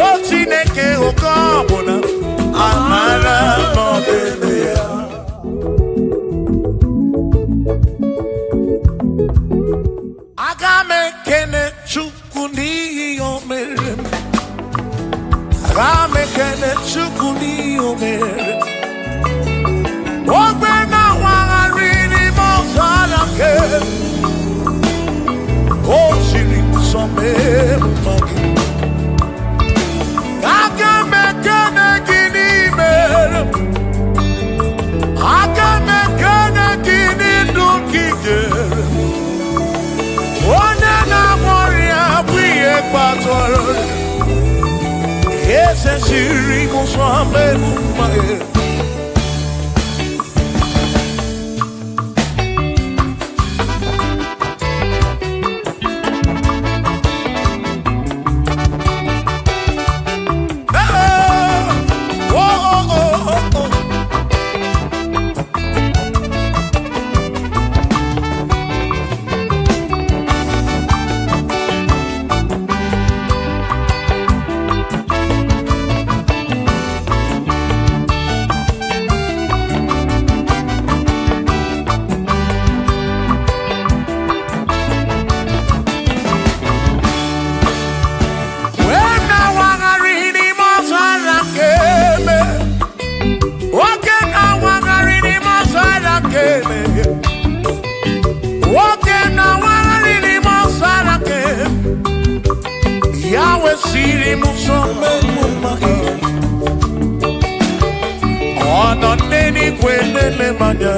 o Chineke oke ọbụla, amara n'ọdịbe ya. Aga m ekene Chukwu n'ihi o mere m. Aga m ekene Chukwu n'ihi o mere m. Ogbe na-awagharị n'ime ọzara nke o siri nsọ mee mma gị. Aga m ekene gị n'ime m. Aga m ekene gị n'ndụ nke i nyere m. Onye na-agwọ ọrịa bụ ihe kpatara ọrịa. Eze siri nsọ mee mma gị. Hey! Oh, oh, oh, oh, oh. Wee na-awagharị n'ime ọzara nke eme. Nwoke na-awagharị n'ime ọzara nke eme. Nwoke na-awagharị n'ime ọzara nke eme. Ya wesịrị m nsọ mmegbu mma gị. Ọ nọ n'eluigwe na-ele m anya.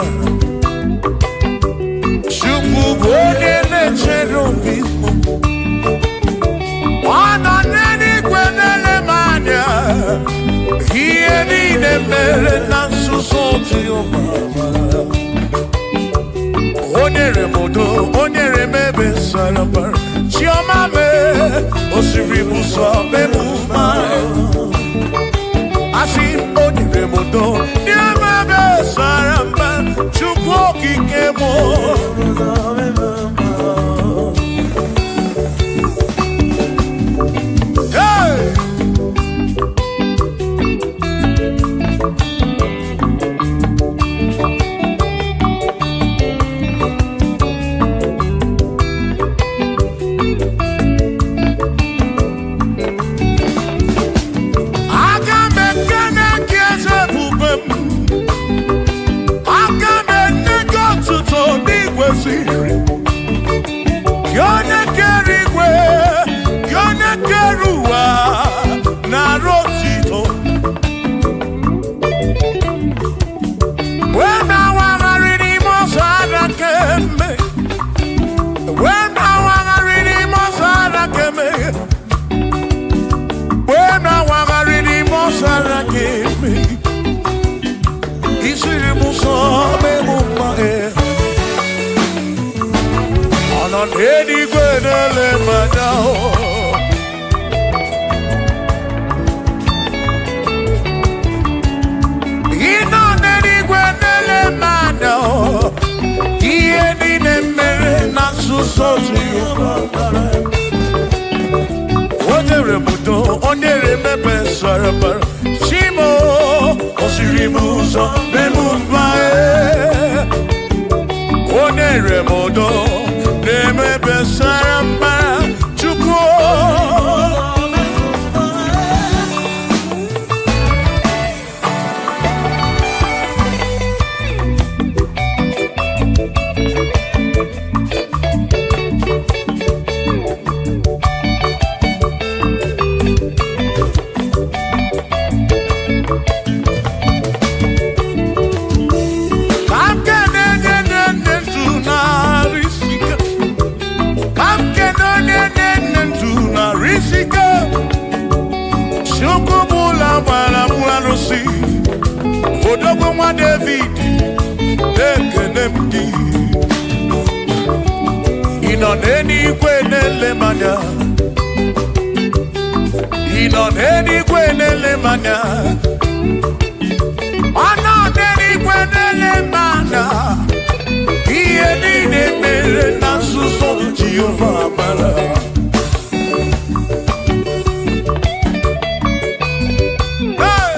Chukwu bụ onye na-echere obi m. Ọ nọ n'eluigwe na-ele m anya. Ihe niile mere na nzuzo Jehova. O nyere m udo, o nyere m ebe sara mbara. Chiọma mee, o siri m ụzọ mee m mma. Asị m, o nyere m udo, nye m ebe sara mbara. Chukwu okike m. Hey! Aga m ekene gị eze ebube m. n'eluigwe na-ele m anya. Ị nọ n'eluigwe na-ele m anya. Ihe niile mere na nzuzo Jehova. O nyere m udo, o nyere m ebe sara mbara. Chimo, o siri m ụzọ mee m mma. O nyere m udo, na-eme ebe sara mbara. Chukwu. Ka m kene onye na-enye ndụ narị isi ike. Ka m kene onye na-enye ndụ narị isi ike. Chukwu bụ ụlọ gbara m arụsị. Odogwu nwa David, na-ekene m gị. Ị nọ n'eluigwe na-ele m anya. Ị nọ n'eluigwe na-ele m anya. Ọ nọ n'eluigwe na-ele m anya. Ihe niile mere na nzuzo Jehova mara. Hey!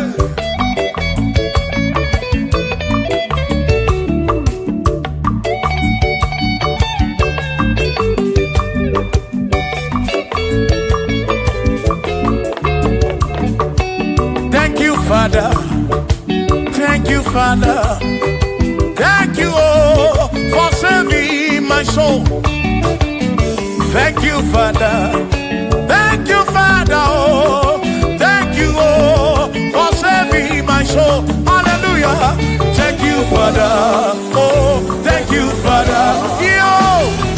Thank you, Father. Thank you, Father. Thank you, oh, for saving my soul. Thank you, Father. Thank you, Father. Oh, thank you, oh, for saving my soul. Hallelujah. Thank you, Father. Oh, thank you, Father. Yo,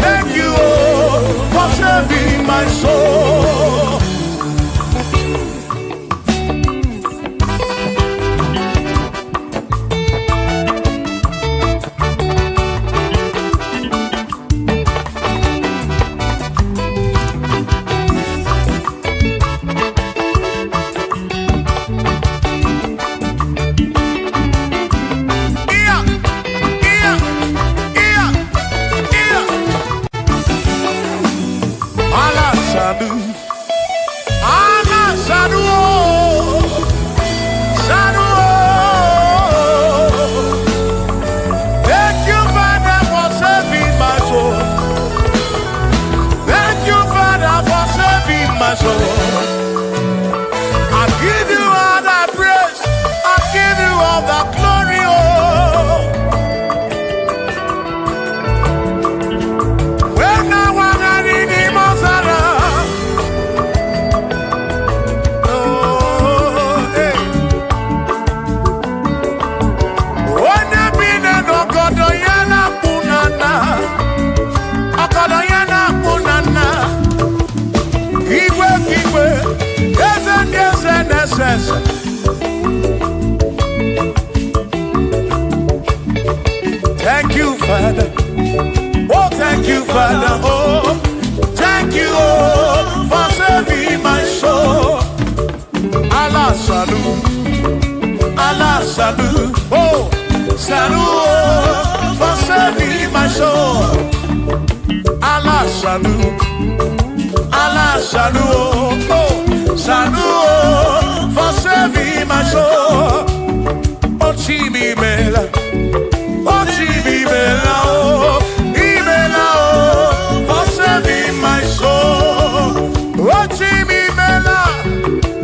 thank you, oh, for saving my soul. Yeah, yeah, yeah, yeah. Allah Sadu, Allah Sadu, oh, Sadu. Oh. Thank you, Father, for saving my soul. Thank you, Father, for saving my soul. I give you all the praise. I give you all the glory. Oh. When I was in the Mozara, oh, hey. Onye bi n'ọgọdọ ya na-akpụ na nna, ọgọdọ ya na-akpụ na nna. Igwe ka igwe, eze ndị eze na-ese ese. Thank you, Father. Oh, thank you, Father. Oh, thank you, oh, for saving my soul. Allah salu, Allah salu, oh, salu, oh, for saving my soul. Allah salu, Allah salu, oh, oh, salu, oh, for saving my soul. Oh, Chimi Mela. Oh, Chimi Mela, oh, Imela, oh, for saving my soul. Oh, Chimi Mela,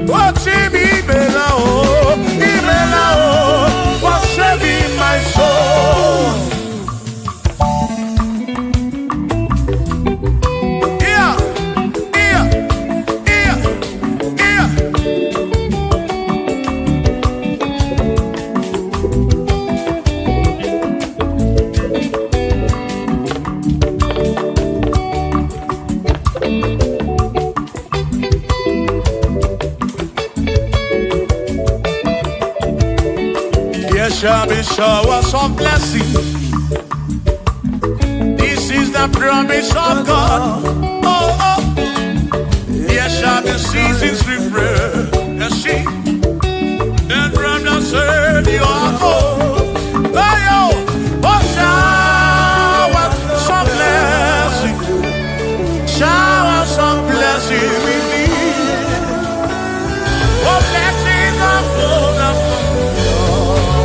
oh, Chimi Mela, oh, Imela, oh, for saving my soul. Yeah, yeah, yeah, yeah. There shall be showers of blessing. This is the the promise of God. Oh, oh, there shall be seasons refreshed. You see, then from the Savior, oh, oh, oh, shower some blessing, shower some blessing with me. Oh, blessings are full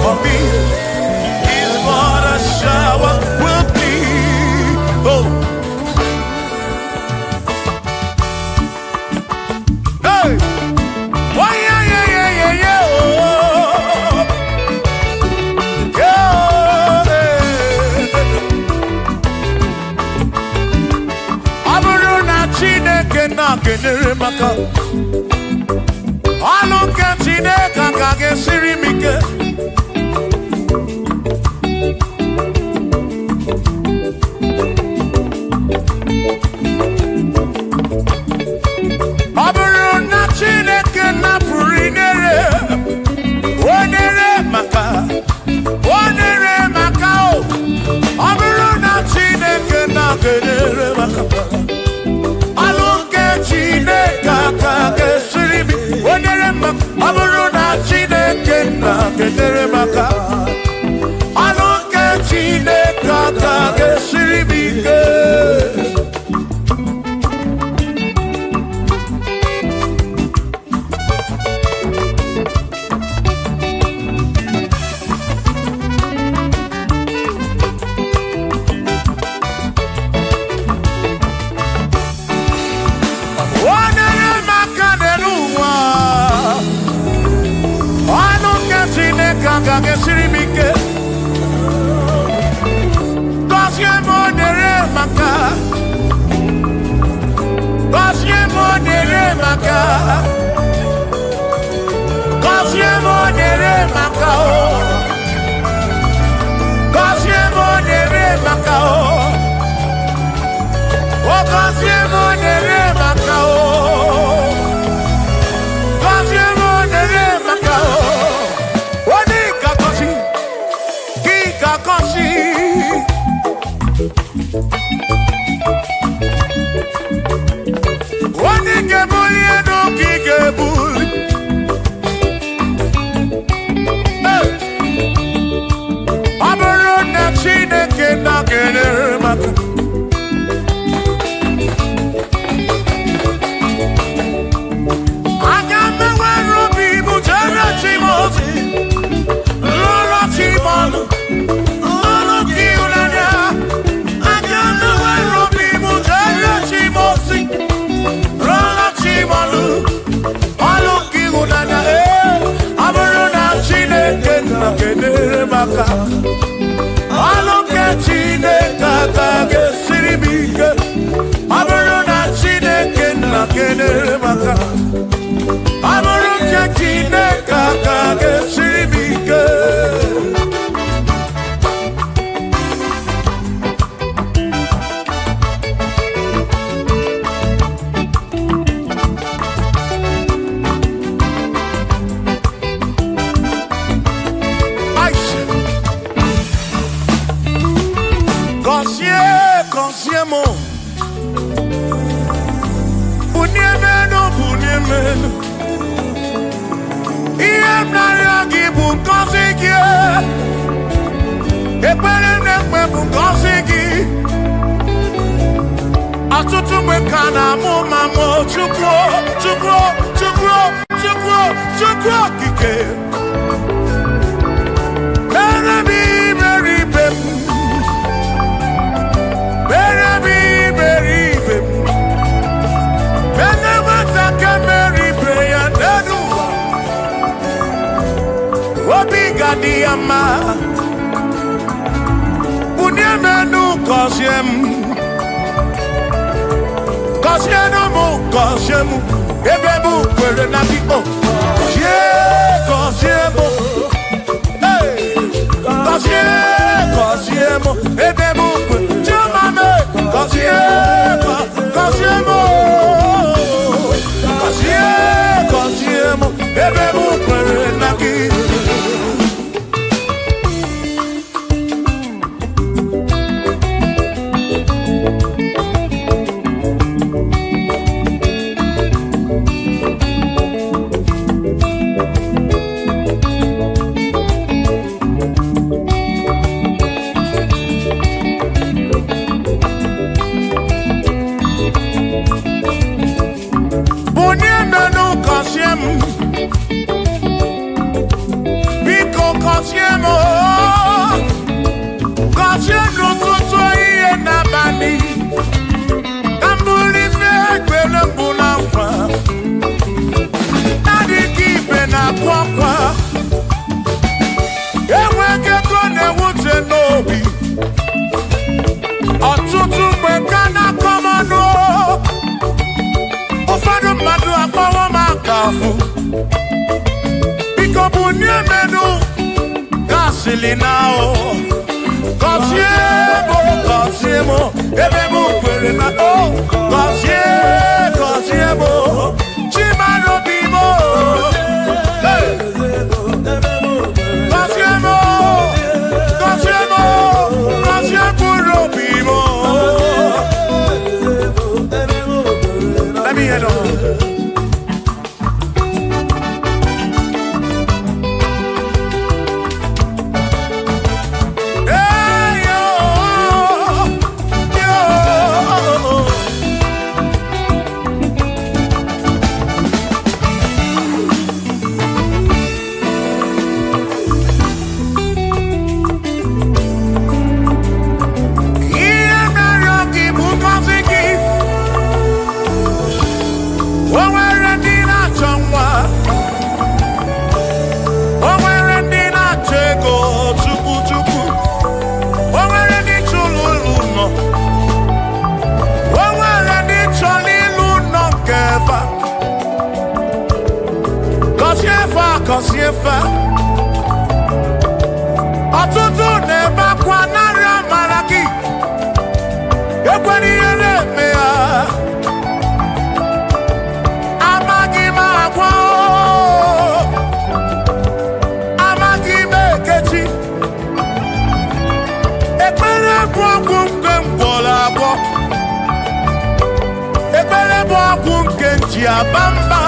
for me. Is what a shower will be. Oh, hey, why, yeah, yeah, yeah, yeah, yeah, oh, yeah, ọ bụrụ na Chineke na-kenyere maka ọlụ nke Chineke ka ga-esiri m ike. Ọ bụrụ na Chineke napụrụ inyere, o nyere maka, o nyere maka o. Ọ bụrụ na Chineke na-kenyere maka ọlụ nke Chineke aka ga-esiri m, o nyere maka. Ọ bụrụ na Chineke na-kenyere maka ọlụ nke Chineke aka ga-esiri m ike. Onye maka n'elu ụwa, ọnụ nke Chineke agaghị esiri m ike. Gọzie m onyere maka, gọzie m onyere maka, gọzie m onyere maka o, gọzie m onyere maka o. O gọzie m onyere maka o, gọzie m onyere maka o. Onye ka gọzi, gị ka gọzi. Onye ga-ebuli elu ka ị ga-ebuli. Hey! Ọ bụrụ na Chineke na-enyere maka aga m enwere obi bụ jere chi m ozi, lụrụ chi m ọlụ, ọlụ ka ịhụnanya. Aga m enwere obi bụ jere chi m ozi, lụrụ chi m ọlụ, ọlụ ka ịhụnanya. Ee, ọ bụrụ na Chineke na-enyere m aka, ọlụ nke Chineke aka ga-esiri m ike. Ọ bụrụ na Chineke na-enyere m aka, ọ bụrụ nke Chineke aka ga-esiri m ike. Aisha. Gọzie, gọzie m, bunie m elu, bunie m elu. Ihe m na-arịọ gị bụ ngọzi gị. Ekpere m na-ekpe bụ ngọzi gị. Ọtụtụ mgbe ka na-amụ ma mụ Chukwu, Chukwu, Chukwu, Chukwu, Chukwu okike. Mere m iberibe m, mere m iberibe m. Mere nwata ka mere ibe ya n'elu ụwa, obi ga-adị ya mma. Bunie m elu, gọzie m, gọzienụ m, gọzie m, ebe m kwere na gị o. Gọzie, gọzie m, hey! Gọzie, gọzie m, ebe m kwere chioma m. Gọzie, gọzie m, gọzie, gọzie m, ebe m kwere na gị. obi. Ọtụtụ mgbe ka na-akọ m ọnụ, ụfọdụ mmadụ akpọwo m aka afụ. Biko bunie menu gasịlị na o. Gọzie m, gọzie m, ebe m kwere na o. Gọzie, gọzie m, Chimara obi m. Hey! Gọzie m, gọzie m, gọzie mkpụrụ obi m. Let me hear them. Hey, yo, yo. Ihe mere gị bụ ngọzi gị. O nwere ndị na-achọ nwa. O nwere ndị na-achọ ego chukwu chukwu. O nwere ndị chọrọ ụlọ ụlọ. O nwere ndị chọrọ ịlụ ụlọ nke fa. Gọzie fa, gọzie fa. Ọtụtụ na-ebe akwa narị amara gị. Ekwela ihe na-eme ya. Amaghị m agwa o. Amaghị m ekechi. Ekpere bụ ọgwụ nke m gwọrọ agwọ. Ekpere bụ ọgwụ nke m ji aba mba.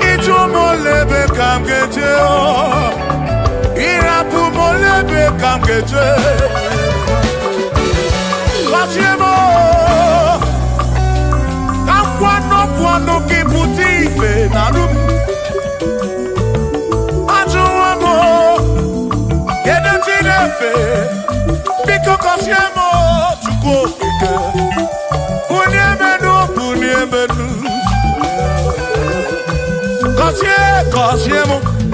Ịjụ m ole ebe ka m ga-eje o. Ịrapụ m ole ebe ka m ga-eje. Gọzie m o. Ka m kwuo n'okwu ọnụ gị pụta ife na arụ m. Ajụwo m o, kedu ndị na-efe? Biko gọzie m o, Chukwu okike. Bunie m enu, bunie m enu. Gọzie, gọzie m,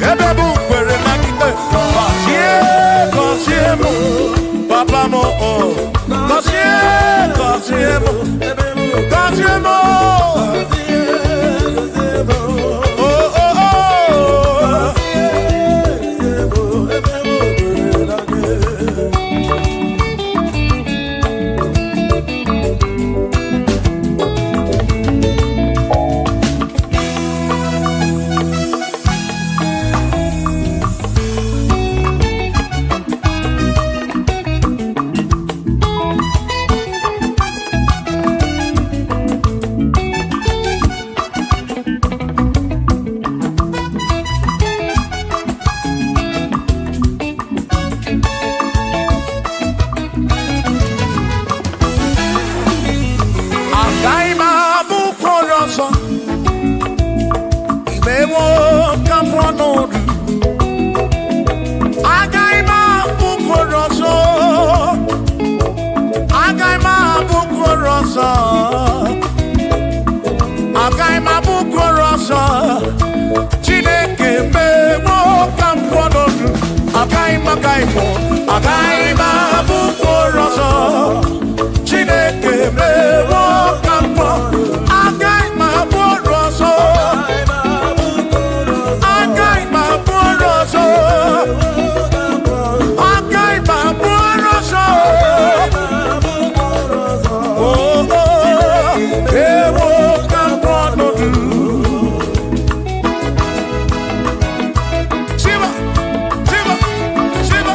ebe m kwere na gị. Gọzie, gọzie m, papa m o. Gọzie, gọzie m, gọzie m o. Oh, oh, oh. Agaghị m abụ ụkwụ ọzọ. Imewo ka m pụọ n'ọdụ. Agaghị m abụ ụkwụ ọzọ. Agaghị m abụ ụkwụ ọzọ. Agaghị m abụ ụkwụ ọzọ. Chineke mewo ka m pụọ n'ọdụ. Agaghị m, agaghị m, agaghị m abụ ụkwụ ọzọ. Chineke mewo ka m pụọ. Agaghị m abụ ọrụ ọzọ. Agaghị m abụ ọrụ ọzọ. Agaghị m abụ ọrụ ọzọ. Oh, oh, ewo ka m pụọ n'ọdụ. Shiva, Shiva, Shiva.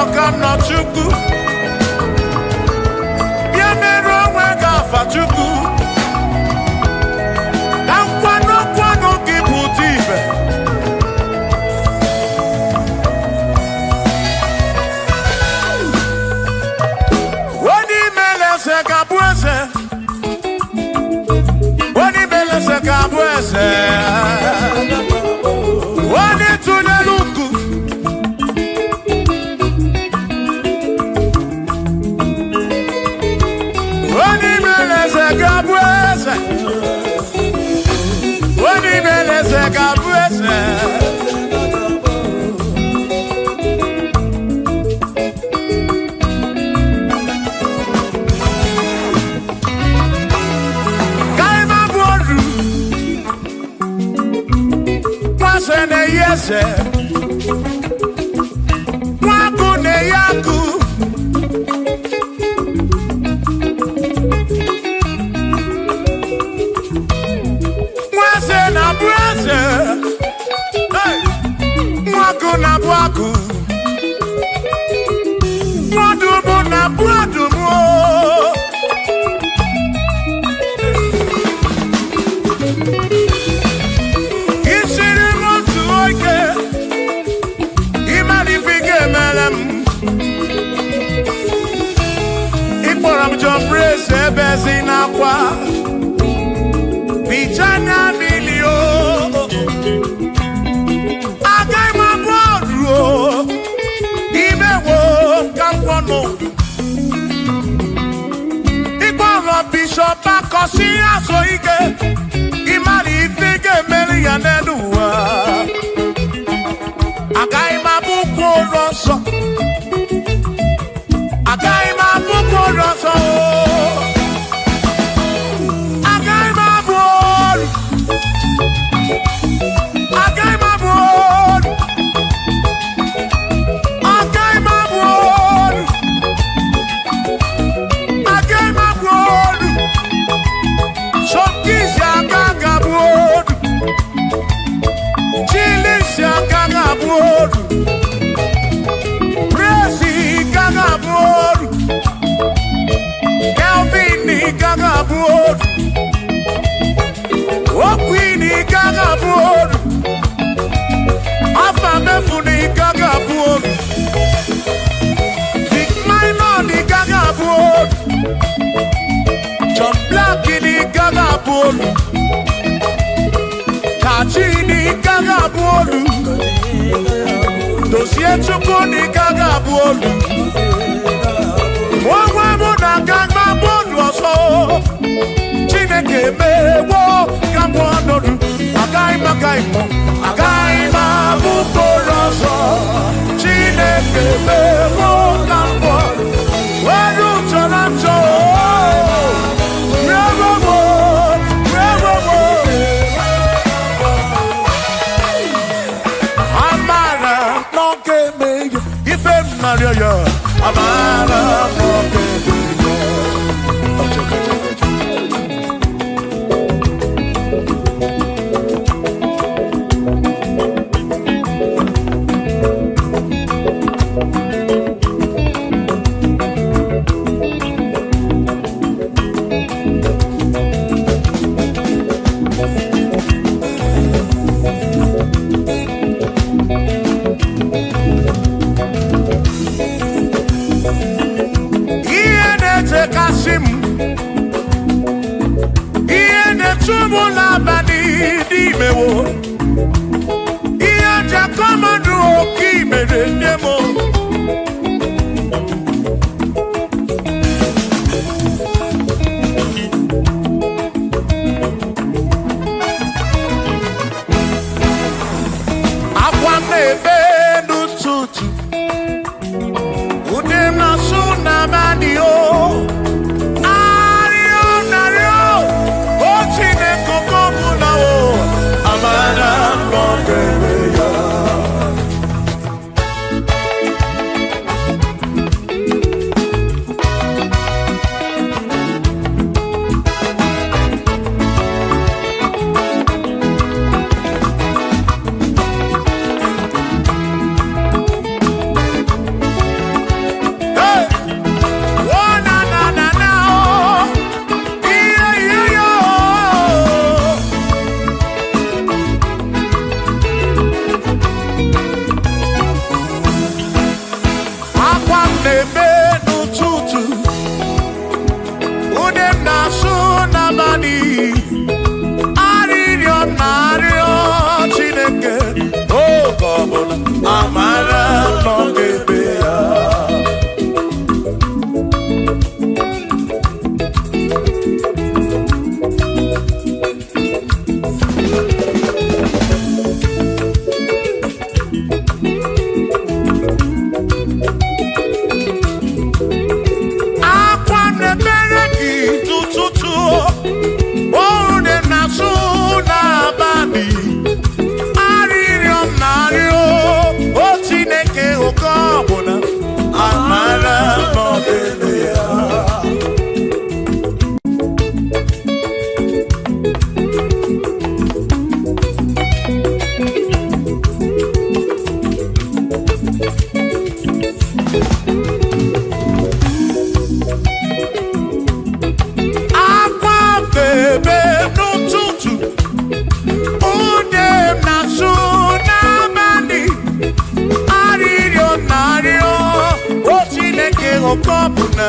nọ ka m nọ Chukwu. Bịa merụ onwe gị afa Chukwu. Ka nkwado nkwado gị pụta ibe. Onye imele eze ga-abụ eze. Onye imele eze ga-abụ eze. Onye tụnyere uku. Onye imele eze ga-abụ eze. Onye imele eze ga-abụ eze. Ka ị ma bụ oru. Nwaze na-eyi eze. Nwagụ na-eyi agụ. Nwaze na-abụ eze. Hey! Nwagụ na-abụ agụ. Nwadụmụ na-abụ adụmụ. Isiri m otu oge, ịmara ife ị ga-emere m. Ị kpọrọ m John Praise ebe si n'akwa. Bicha anya mmiri o. Agaghị m abụ ọrụ o. Imewo ka m kwọnụ. Ịkpọrọ Bishọp Akọsị azụ ike. Ịmara ife ị ga-emere ya n'elu ụwa. Agaghị m abụ ụkwụ ụlọ nsọ. Agaghị m abụ ụkwụ ụlọ nsọ o. Agaghị m abụ ọrụ. Agaghị m abụ ọrụ. Agaghị m abụ ọrụ. Agaghị m abụ ọrụ. Sọmkisi agaghị abụ ọrụ. Chilisi agaghị abụ ọrụ. Praise gaghị abụ ọrụ. Kelvin gaghị abụ ọrụ. Okwini gaghị abụ ọrụ. Afa mefuni gaghị abụ ọrụ. Vic Minor gaghị abụ ọrụ. John Black gaghị abụ ọrụ. Kachi gaghị abụ ọrụ. Dozie Chukwu gaghị abụ ọrụ. Onwe mụ na aga m abụ ọrụ ọzọ. Chineke emewo ka m ọnọdụ. Agaghị m agaghị m agaghị m abụ mkpụrụ ọzọ. Chineke emewo ka m ọnọdụ. Were chọrọ nchọ. Rewo rewo. Amara n'oge eme ya ife m narịọ ya. Amara n'oge eme ya. Ihe na-echekasị m, ihe na-echu m n'abalị n'imewo, ihe njakọmọdụ oke imere nne m. Akwa m na-ebe n'ụtụtụ, ude m na-asụ n'abalị o. Arịọ narịọ, o Chineke oke ọbụla o, amara m ọ ga-eme ya. na-eme n'ụtụtụ, ude m na-asụ n'abalị, arịrịọ m na-arịọ Chineke oge ọbụla amara nọ ga-ebe ya. Akwa na-emere gị n'ụtụtụ, ude m na-asụ n'abalị, arịrịọ m na-arịọ o Chineke oge ọbụla amara nọ ga-ebe ya. Akwa bebe n'ụtụtụ, ude m na-asụ n'abalị, arịrịọ m na-arịọ o Chineke oge ọbụla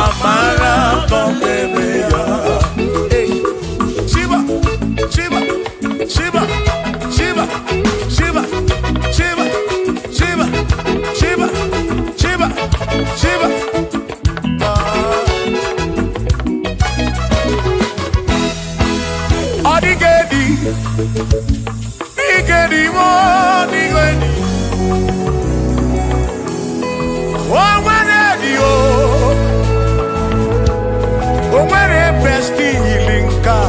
amara nọ n'ebe ya. Hey. Shiba, Shiba, Shiba, Shiba, Shiba, Shiba, Shiba, Shiba, Shiba, Shiba. Ọ dịghị edi, dịghị edi, ọ dịghị edi. O nwere edi o, o nwere pestili nke a.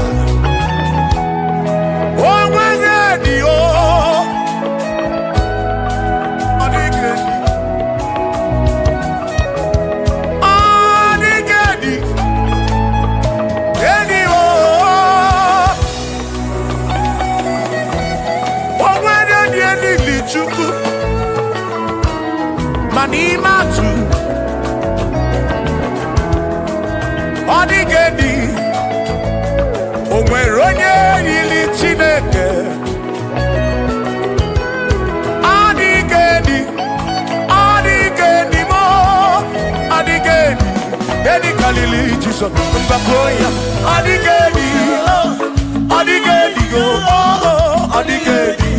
O nwere edi o, ọ dịghị edi. Ọ dịghị edi, edi o. O nwere edi elili Chukwu, ma n'ime atụ, ọ dịghị edi. O nwere onye yiri Chineke. Ọ dịghị edi, ọ dịghị edi mo, ọ dịghị edi. Edi karịrị Jizọs, mgbakọ ya. Ọ dịghị edi, ọ dịghị edi go, ọ dịghị edi.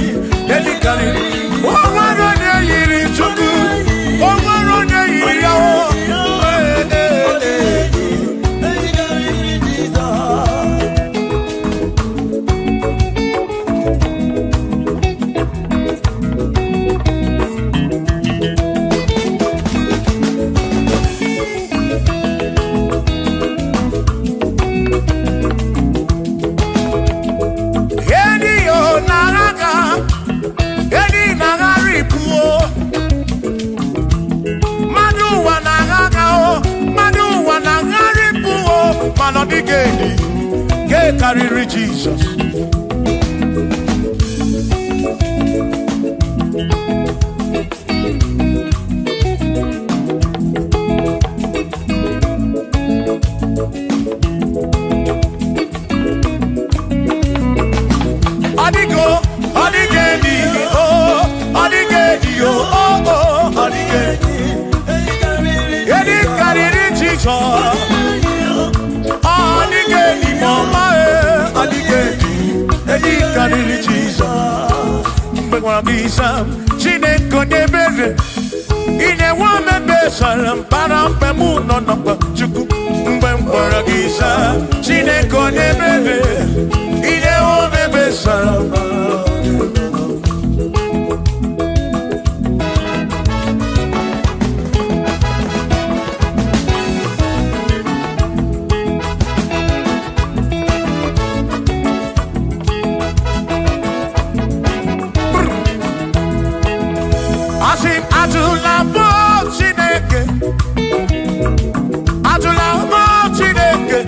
Edi karịrị. O nwere onye yiri Chukwu, o nwere onye yiri ya o. Ee, ee, ee. Edi yo na-agha, edi na-agharịpụ o. Mmadụ ụwa na-agha o, mmadụ ụwa na-agharịpụ o, mana ọ dịghị edi nke karịrị Jizọs. Ọ dịghị o, ọ dịghị edi o, ọ dịghị edi o, o, o, ọ dịghị edi. Edi karịrị Jizọs. Ọ dịghị edi ma ọma e, ọ dịghị edi. Edi karịrị Jizọs. Mgbe gwara gị ịza m, Chineke onye ebere, ị na-enwe omebe sara mbara mgbe mụ nọ na mkpa Chukwu. Mgbe m gwara gị ịza, Chineke onye ebere, ị na-enwe omebe sara mbara. Asị m ajụla mmụọ Chineke, ajụla mmụọ Chineke,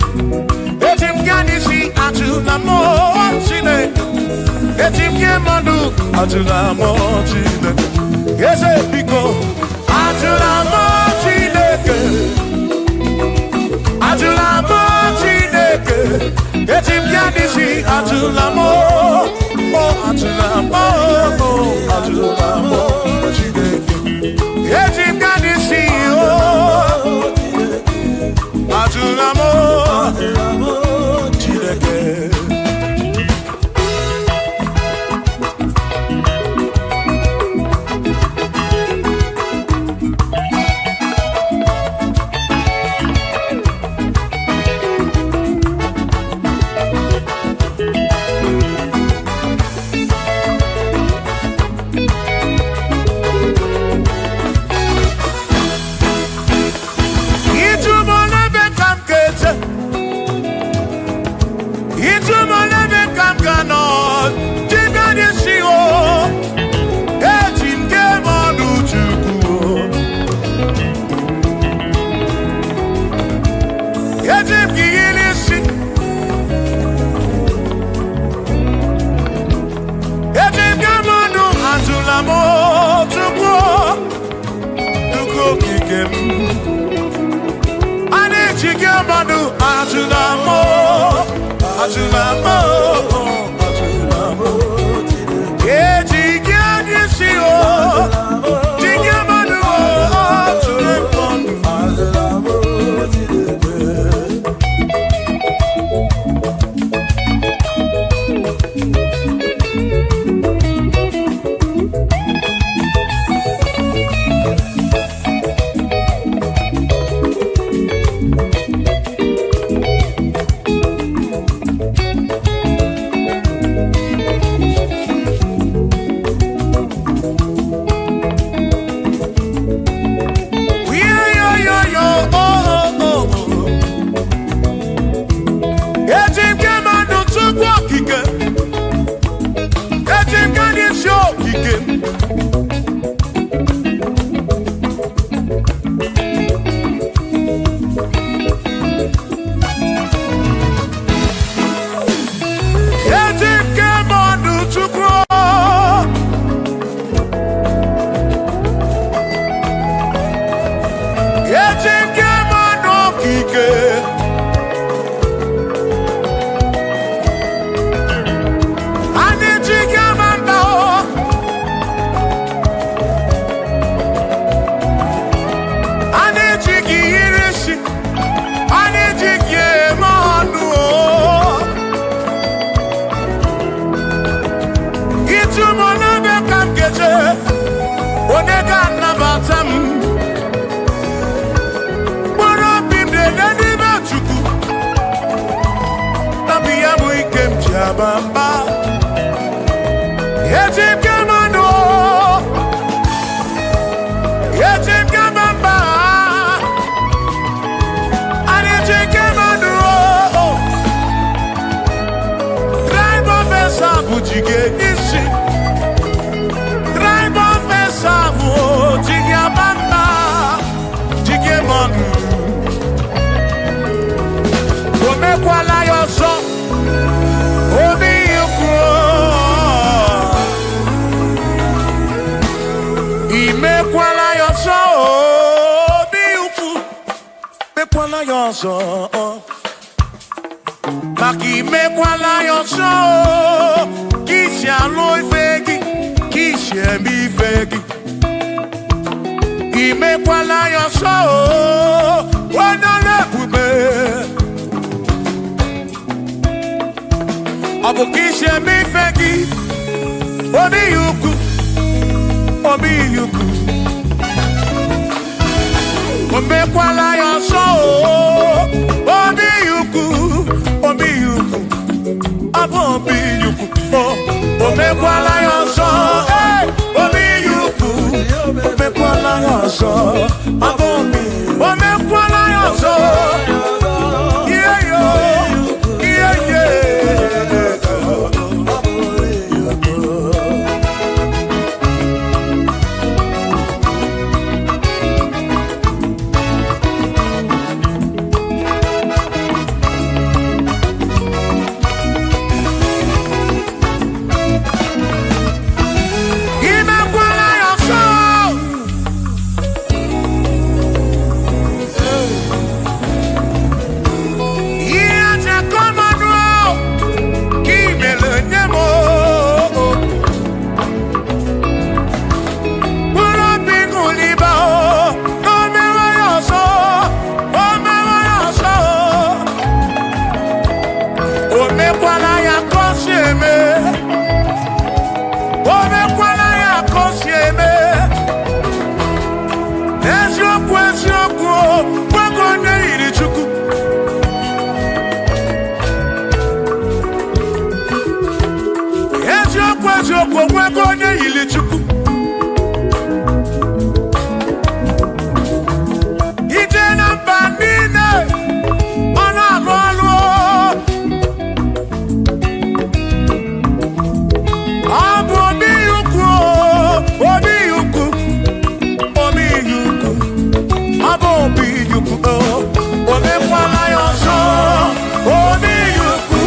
eji m gaa n'isi ajụla mmụọ Chineke, eji m nye mmadụ ajụla mmụọ Chineke, eze biko ajụla mmụọ Chineke, ajụla mmụọ Chineke, eji m gaa n'isi ajụla mmụọ, ajụla mmụọ, ajụla mmụọ Chineke. Eji m gaa n'isi o. ike m. A na-eji gị mmadụ ajụla m, ajụla m. Eji gị anya isi o, ji gị mmadụ ajụla m. Eji m gị mmadụ tupu okike, eji m gị n'isi okike. Eji m gị mmadụ tupu eji m gị mmadụ okike. A na-eji gị ama mba o. A na-eji gị yiri isi, a na-eji gị eme ọnụ o. Ịtụ m n'ebe ka m ga-eje, onye ga-anabata m. Mkpụrụ obi m na-ede n'ime Chukwu, nabi ya bụ ike m ji aba mba. Eji m gị mmanụ o, eji m gị ama mba. A na-eji gị mmanụ o. Tribe of Esau ji gị isi. Tribe of Esau ji gị aba mba, ji gị mmanụ. O mekwala ya ọzọ, obi ukwu. Imekwala ya ọzọ, obi ukwu. Mekwala ya ọzọ, maka imekwala ya ọzọ, ka isi alụ ife gị, ka isi eme ife gị. Imekwala ya ọzọ, onye na-ebube. Ọ bụ ka isi eme ife gị, obi ukwu, obi ukwu. O mekwala ya ọzọ, obi ukwu, obi ukwu, ọ bụ obi ukwu. O mekwala ya ọzọ, ee, obi ukwu. O mekwala ya ọzọ, ọ bụ obi. O mekwala ya ọzọ, ihe yo, ihe ye. Imekwala ya ọzọ. Ihe aja kọmanụ ka imere nye m o. Mkpụrụ obi ṅụliba o, o mewe ya ọzọ, o mewe ya ọzọ. O mekwala ya ka o si eme. O mekwala ya ka o si eme. Eziokwu, eziokwu, o nwoke onye yiri Chukwu. Eziokwu, eziokwu, onwego onye yiri Chukwu. Ije na mba niile, ọ na-alụ ọlụ o. Ọ bụ obi ukwu, o, obi ukwu, obi ukwu, ọ bụ obi ukwu, o. O mekwala ya ọzọ, obi ukwu,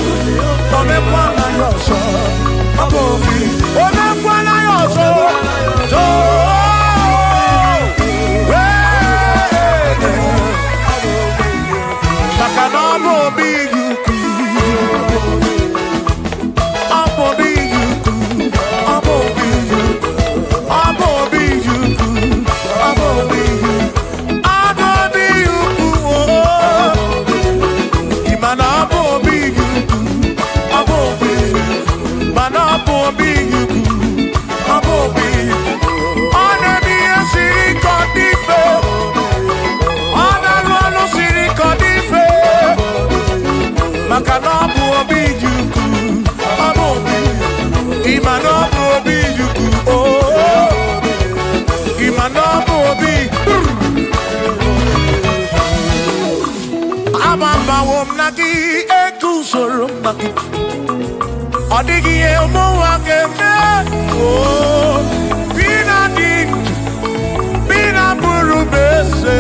o mekwala ya ọzọ, ọ bụ obi. O mekwala ya ọzọ, too. Wee. Ọ dịghị ihe ụmụnwa ga-eme. Oo, bi na dị ndụ, bi na bụrụ m eze.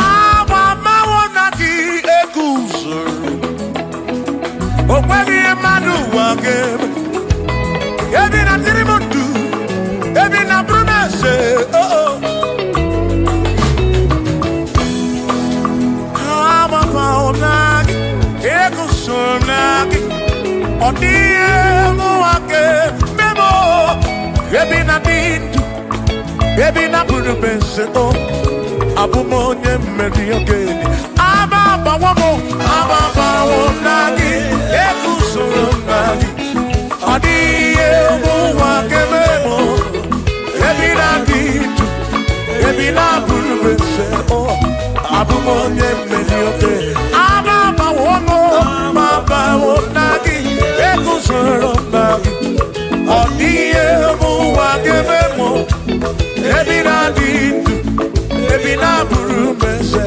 Agba mmanwụ na gị eguzoro. O nweghị ihe mmadụ ụwa ga-eme. Ebi na dịrị m ndụ, ebi na bụrụ m eze. Oh, oh. Agbamanwụ na gị eguzoro na gị. Ọ dịghị ihe mụnwa ga-eme m. Ebi na dị ndụ, ebi na bụrụ m eze. Oh. Abụ m onye mmeri okenye. Aba agbawo m, aba agbawo m na gị, eguzoro m na gị. Ọ dịghị ihe ụwa ga-eme m. Ebi na dị ndụ, ebi na bụrụ m eze. Oh, abụ m onye mmeri okenye. Aba agbawo m, aba agbawo m na gị, eguzoro m na gị. Ọ dịghị ihe ụwa ga-eme m. Ebi na dị ndụ, ebi na bụrụ m eze.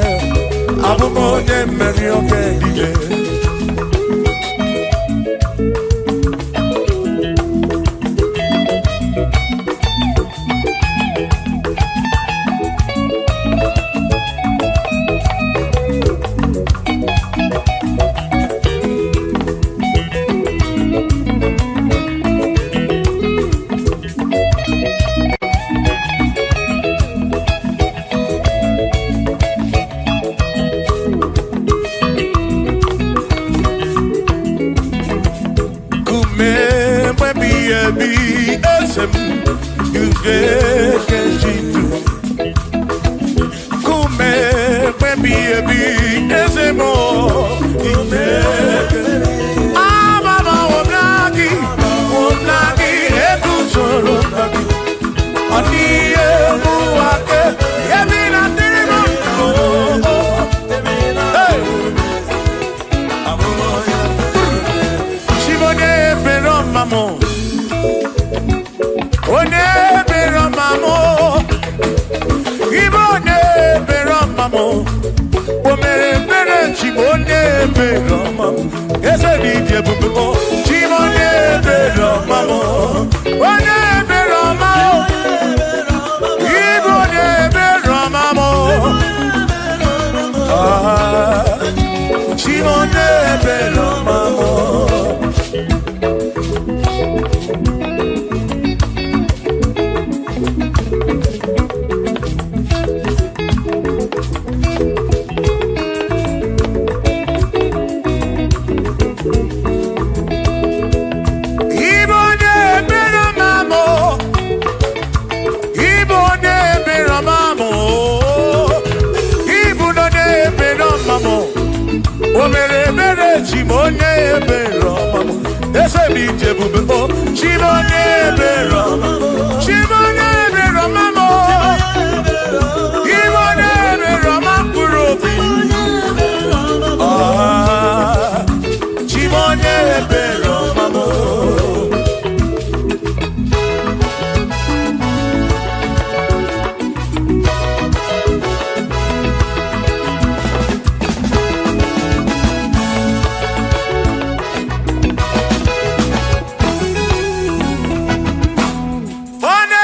Abụ m onye mmeri oke dike. Kume mgbe ebi eze m ugekejitu. Kume mgbe ebi eze m igeke. Ababawo m na gị, wo m na gị, eguzoro m na gị. Ọ dịghị ihe mụwa ke, ebi na dịrị m ndụ. Hey! Chibonye ebere ọma m. Onye ebere ọma m. Ibe onye ebere ọma m. O mere ebere chi m onye ebere ọma m. Eze dị dị ebube o. Chi m onye ebere ọma m. Onye ebere ọma m. Ibe onye ebere ọma m. Ah, chi m onye ebere ọma m. Ibe onye ebere ọma m. Ibe onye ebere ọma m. Ibu onye ebere ọma m. O mere ebere chi m onye ebere ọma m. Eze m ije ebube o. Chi m onye ebere ọma m. Chi m onye ebere ọma m. Ibe onye ebere ọma mkpụrụ obi. Ah, chi m onye ebere ọma m. Onye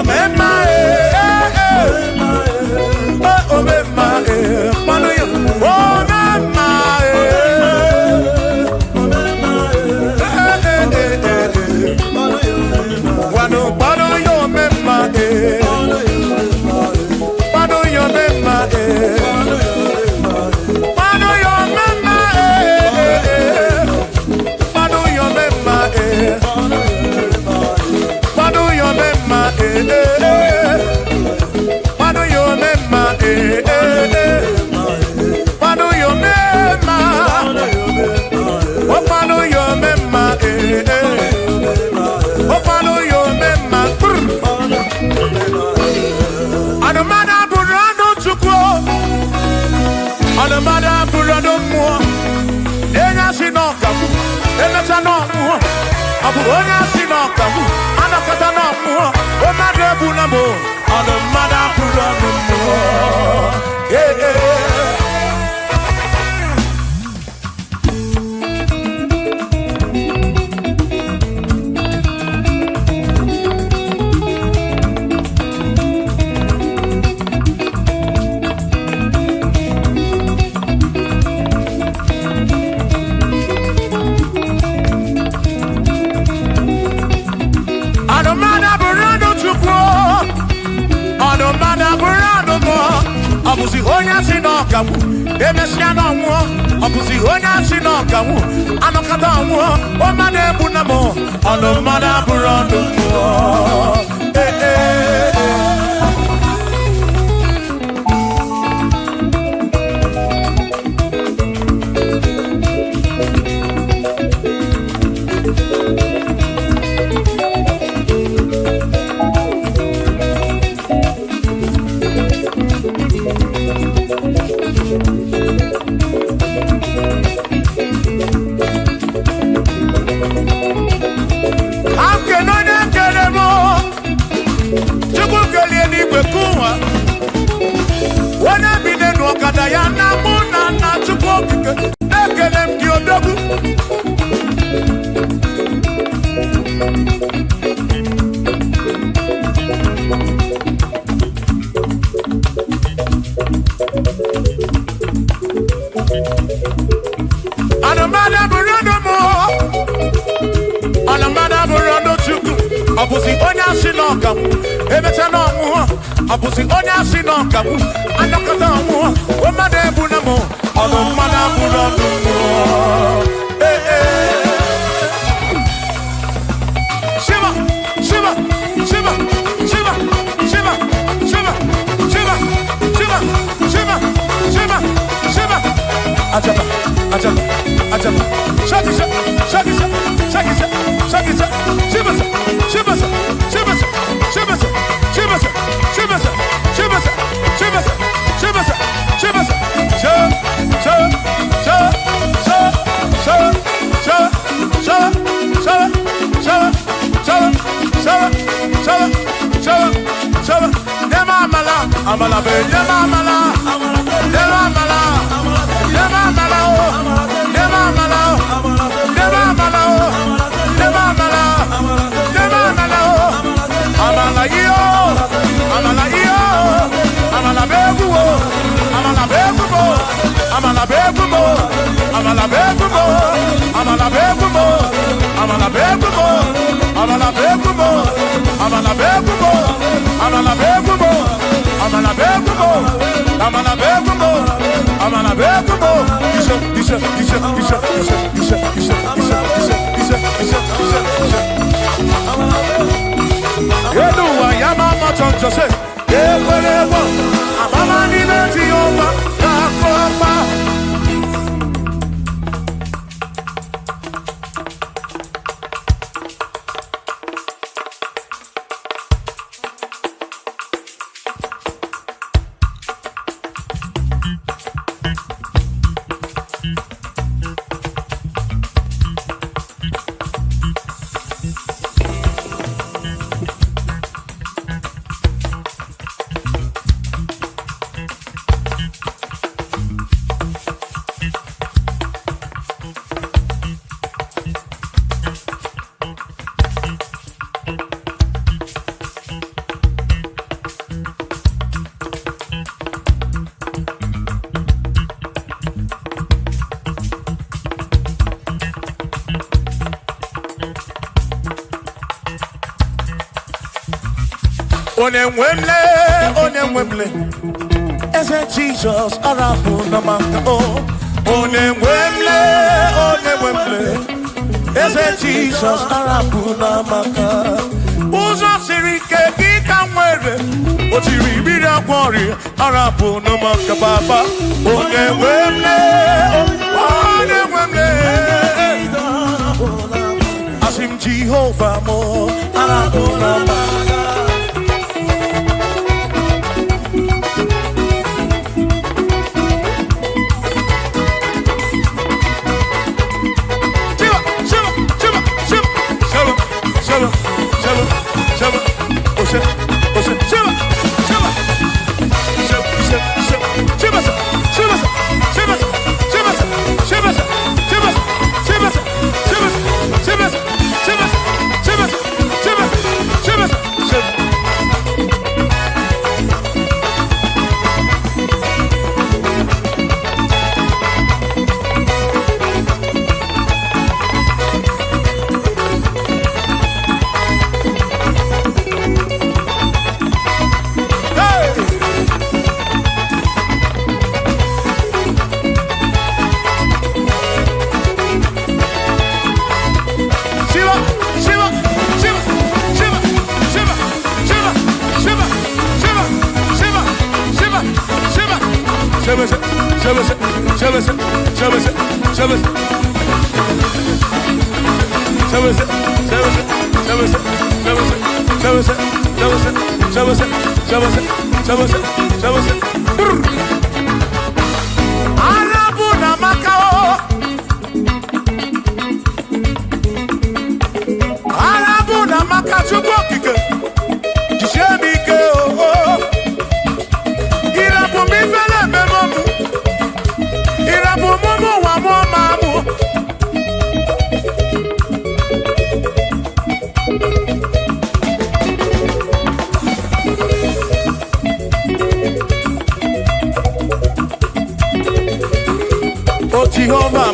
Omemma eh eh, omemma eh, kpọnụ ya omemma eh eh eh eh. Wano kpọnụ ya omemma eh, kpọnụ ya omemma eh, kpọnụ ya omemma eh, kpọnụ ya omemma eh, kpọnụ ya omemma eh eh, kpọnụ ya omemma eh eh, kpọnụ ya omemma, o kpọnụ ya omemma eh eh, o kpọnụ ya omemma. Anụmanụ abụrụ anụ Chukwu, anụmanụ abụrụ anụ mmụọ. Enye asị na ọkagbu, emecha na ọmụọ. Ọ bụ onye asị na ọkagbu, anakọta na ọmụọ. Mmadụ egbu na mụ, anụmanụ abụrụ anụ mmụọ. Ee, ee. Anụmanụ abụrụ anụ Chukwu, anụmanụ abụrụ anụ mmụọ. Ọ bụzi onye asị na ọkagbu, emesịa na ọnwụọ. Ọ bụzi onye asị na ọkagbu, anọkọta ọnwụọ. Ọmmadụ egbu na mụ, ọnụmmadụ abụrụ ọnụ mmụọ. Ee, ee, ee. Ka m kene onye kere m, Chukwu kelie n'igwe kụwa. Onye bi n'elu ọkada ya na mụ na nna Chukwu okike, ekele m gị odogwu. Anụmanụ abụrụ ọnụ mụ, anụmanụ abụrụ ọnụ Chukwu. Ọ bụzi onye asị na ọkagbu, emecha na ọnwụọ. Ọ bụzi onye asị na ọkagbu, anọkọta ọnwụọ. Mmadụ egbu na mụ, ọnụ mmadụ abụrụ ọnụ mmụọ. Ee, ee. Shiva, Shiva, Shiva, Shiva, Shiva, Shiva, Shiva, Shiva, Shiva, Shiva, Shiva. Ajaba, ajaba, ajaba. Shaki, shaki, shaki, shaki, shaki, shaki. Shiva, Shiva, Shiva, Shiva, Shiva, Shiva, Shiva, Shiva, Shiva, Shiva. Sha, sha, sha, sha, sha, sha, sha, sha, sha, sha, sha, sha, sha, sha. Nema amala, amala be, nema amala, nema amala, nema amala o, nema amala o, nema amala o, nema amala, nema amala o, amala iyo, amala iyo, amala be guo, amala be guo, amala be guo, amala be guo, amala be guo, amala be guo, amala be guo, amala be guo, amala be guo, amala be guo, amala be guo, amala be guo. Isha, isha, isha, isha, isha, isha, isha, isha, isha, isha, isha, isha. Yeduwa ya mama choncho se, ekwerewo, amama n'ime Jehova ga-akọpa. Onye nwemle, onye nwemle, eze Jizọs arapụ na maka o. Onye nwemle, onye nwemle, eze Jizọs arapụ na maka. Ụzọ siri ike gị ka nwere, o tiri mmiri agwọ ọrịa arapụ na maka baba. Onye nwemle, onye nwemle, asị m Jehova mụ arapụ na maka. Arabu na Macao, Arabu na Macao, Chukwu okike, jisie m ike o. Ịrapụ m ifele ememe mụ, ịrapụ m ụmụ ụwa mụọ ma mụ. O Jehova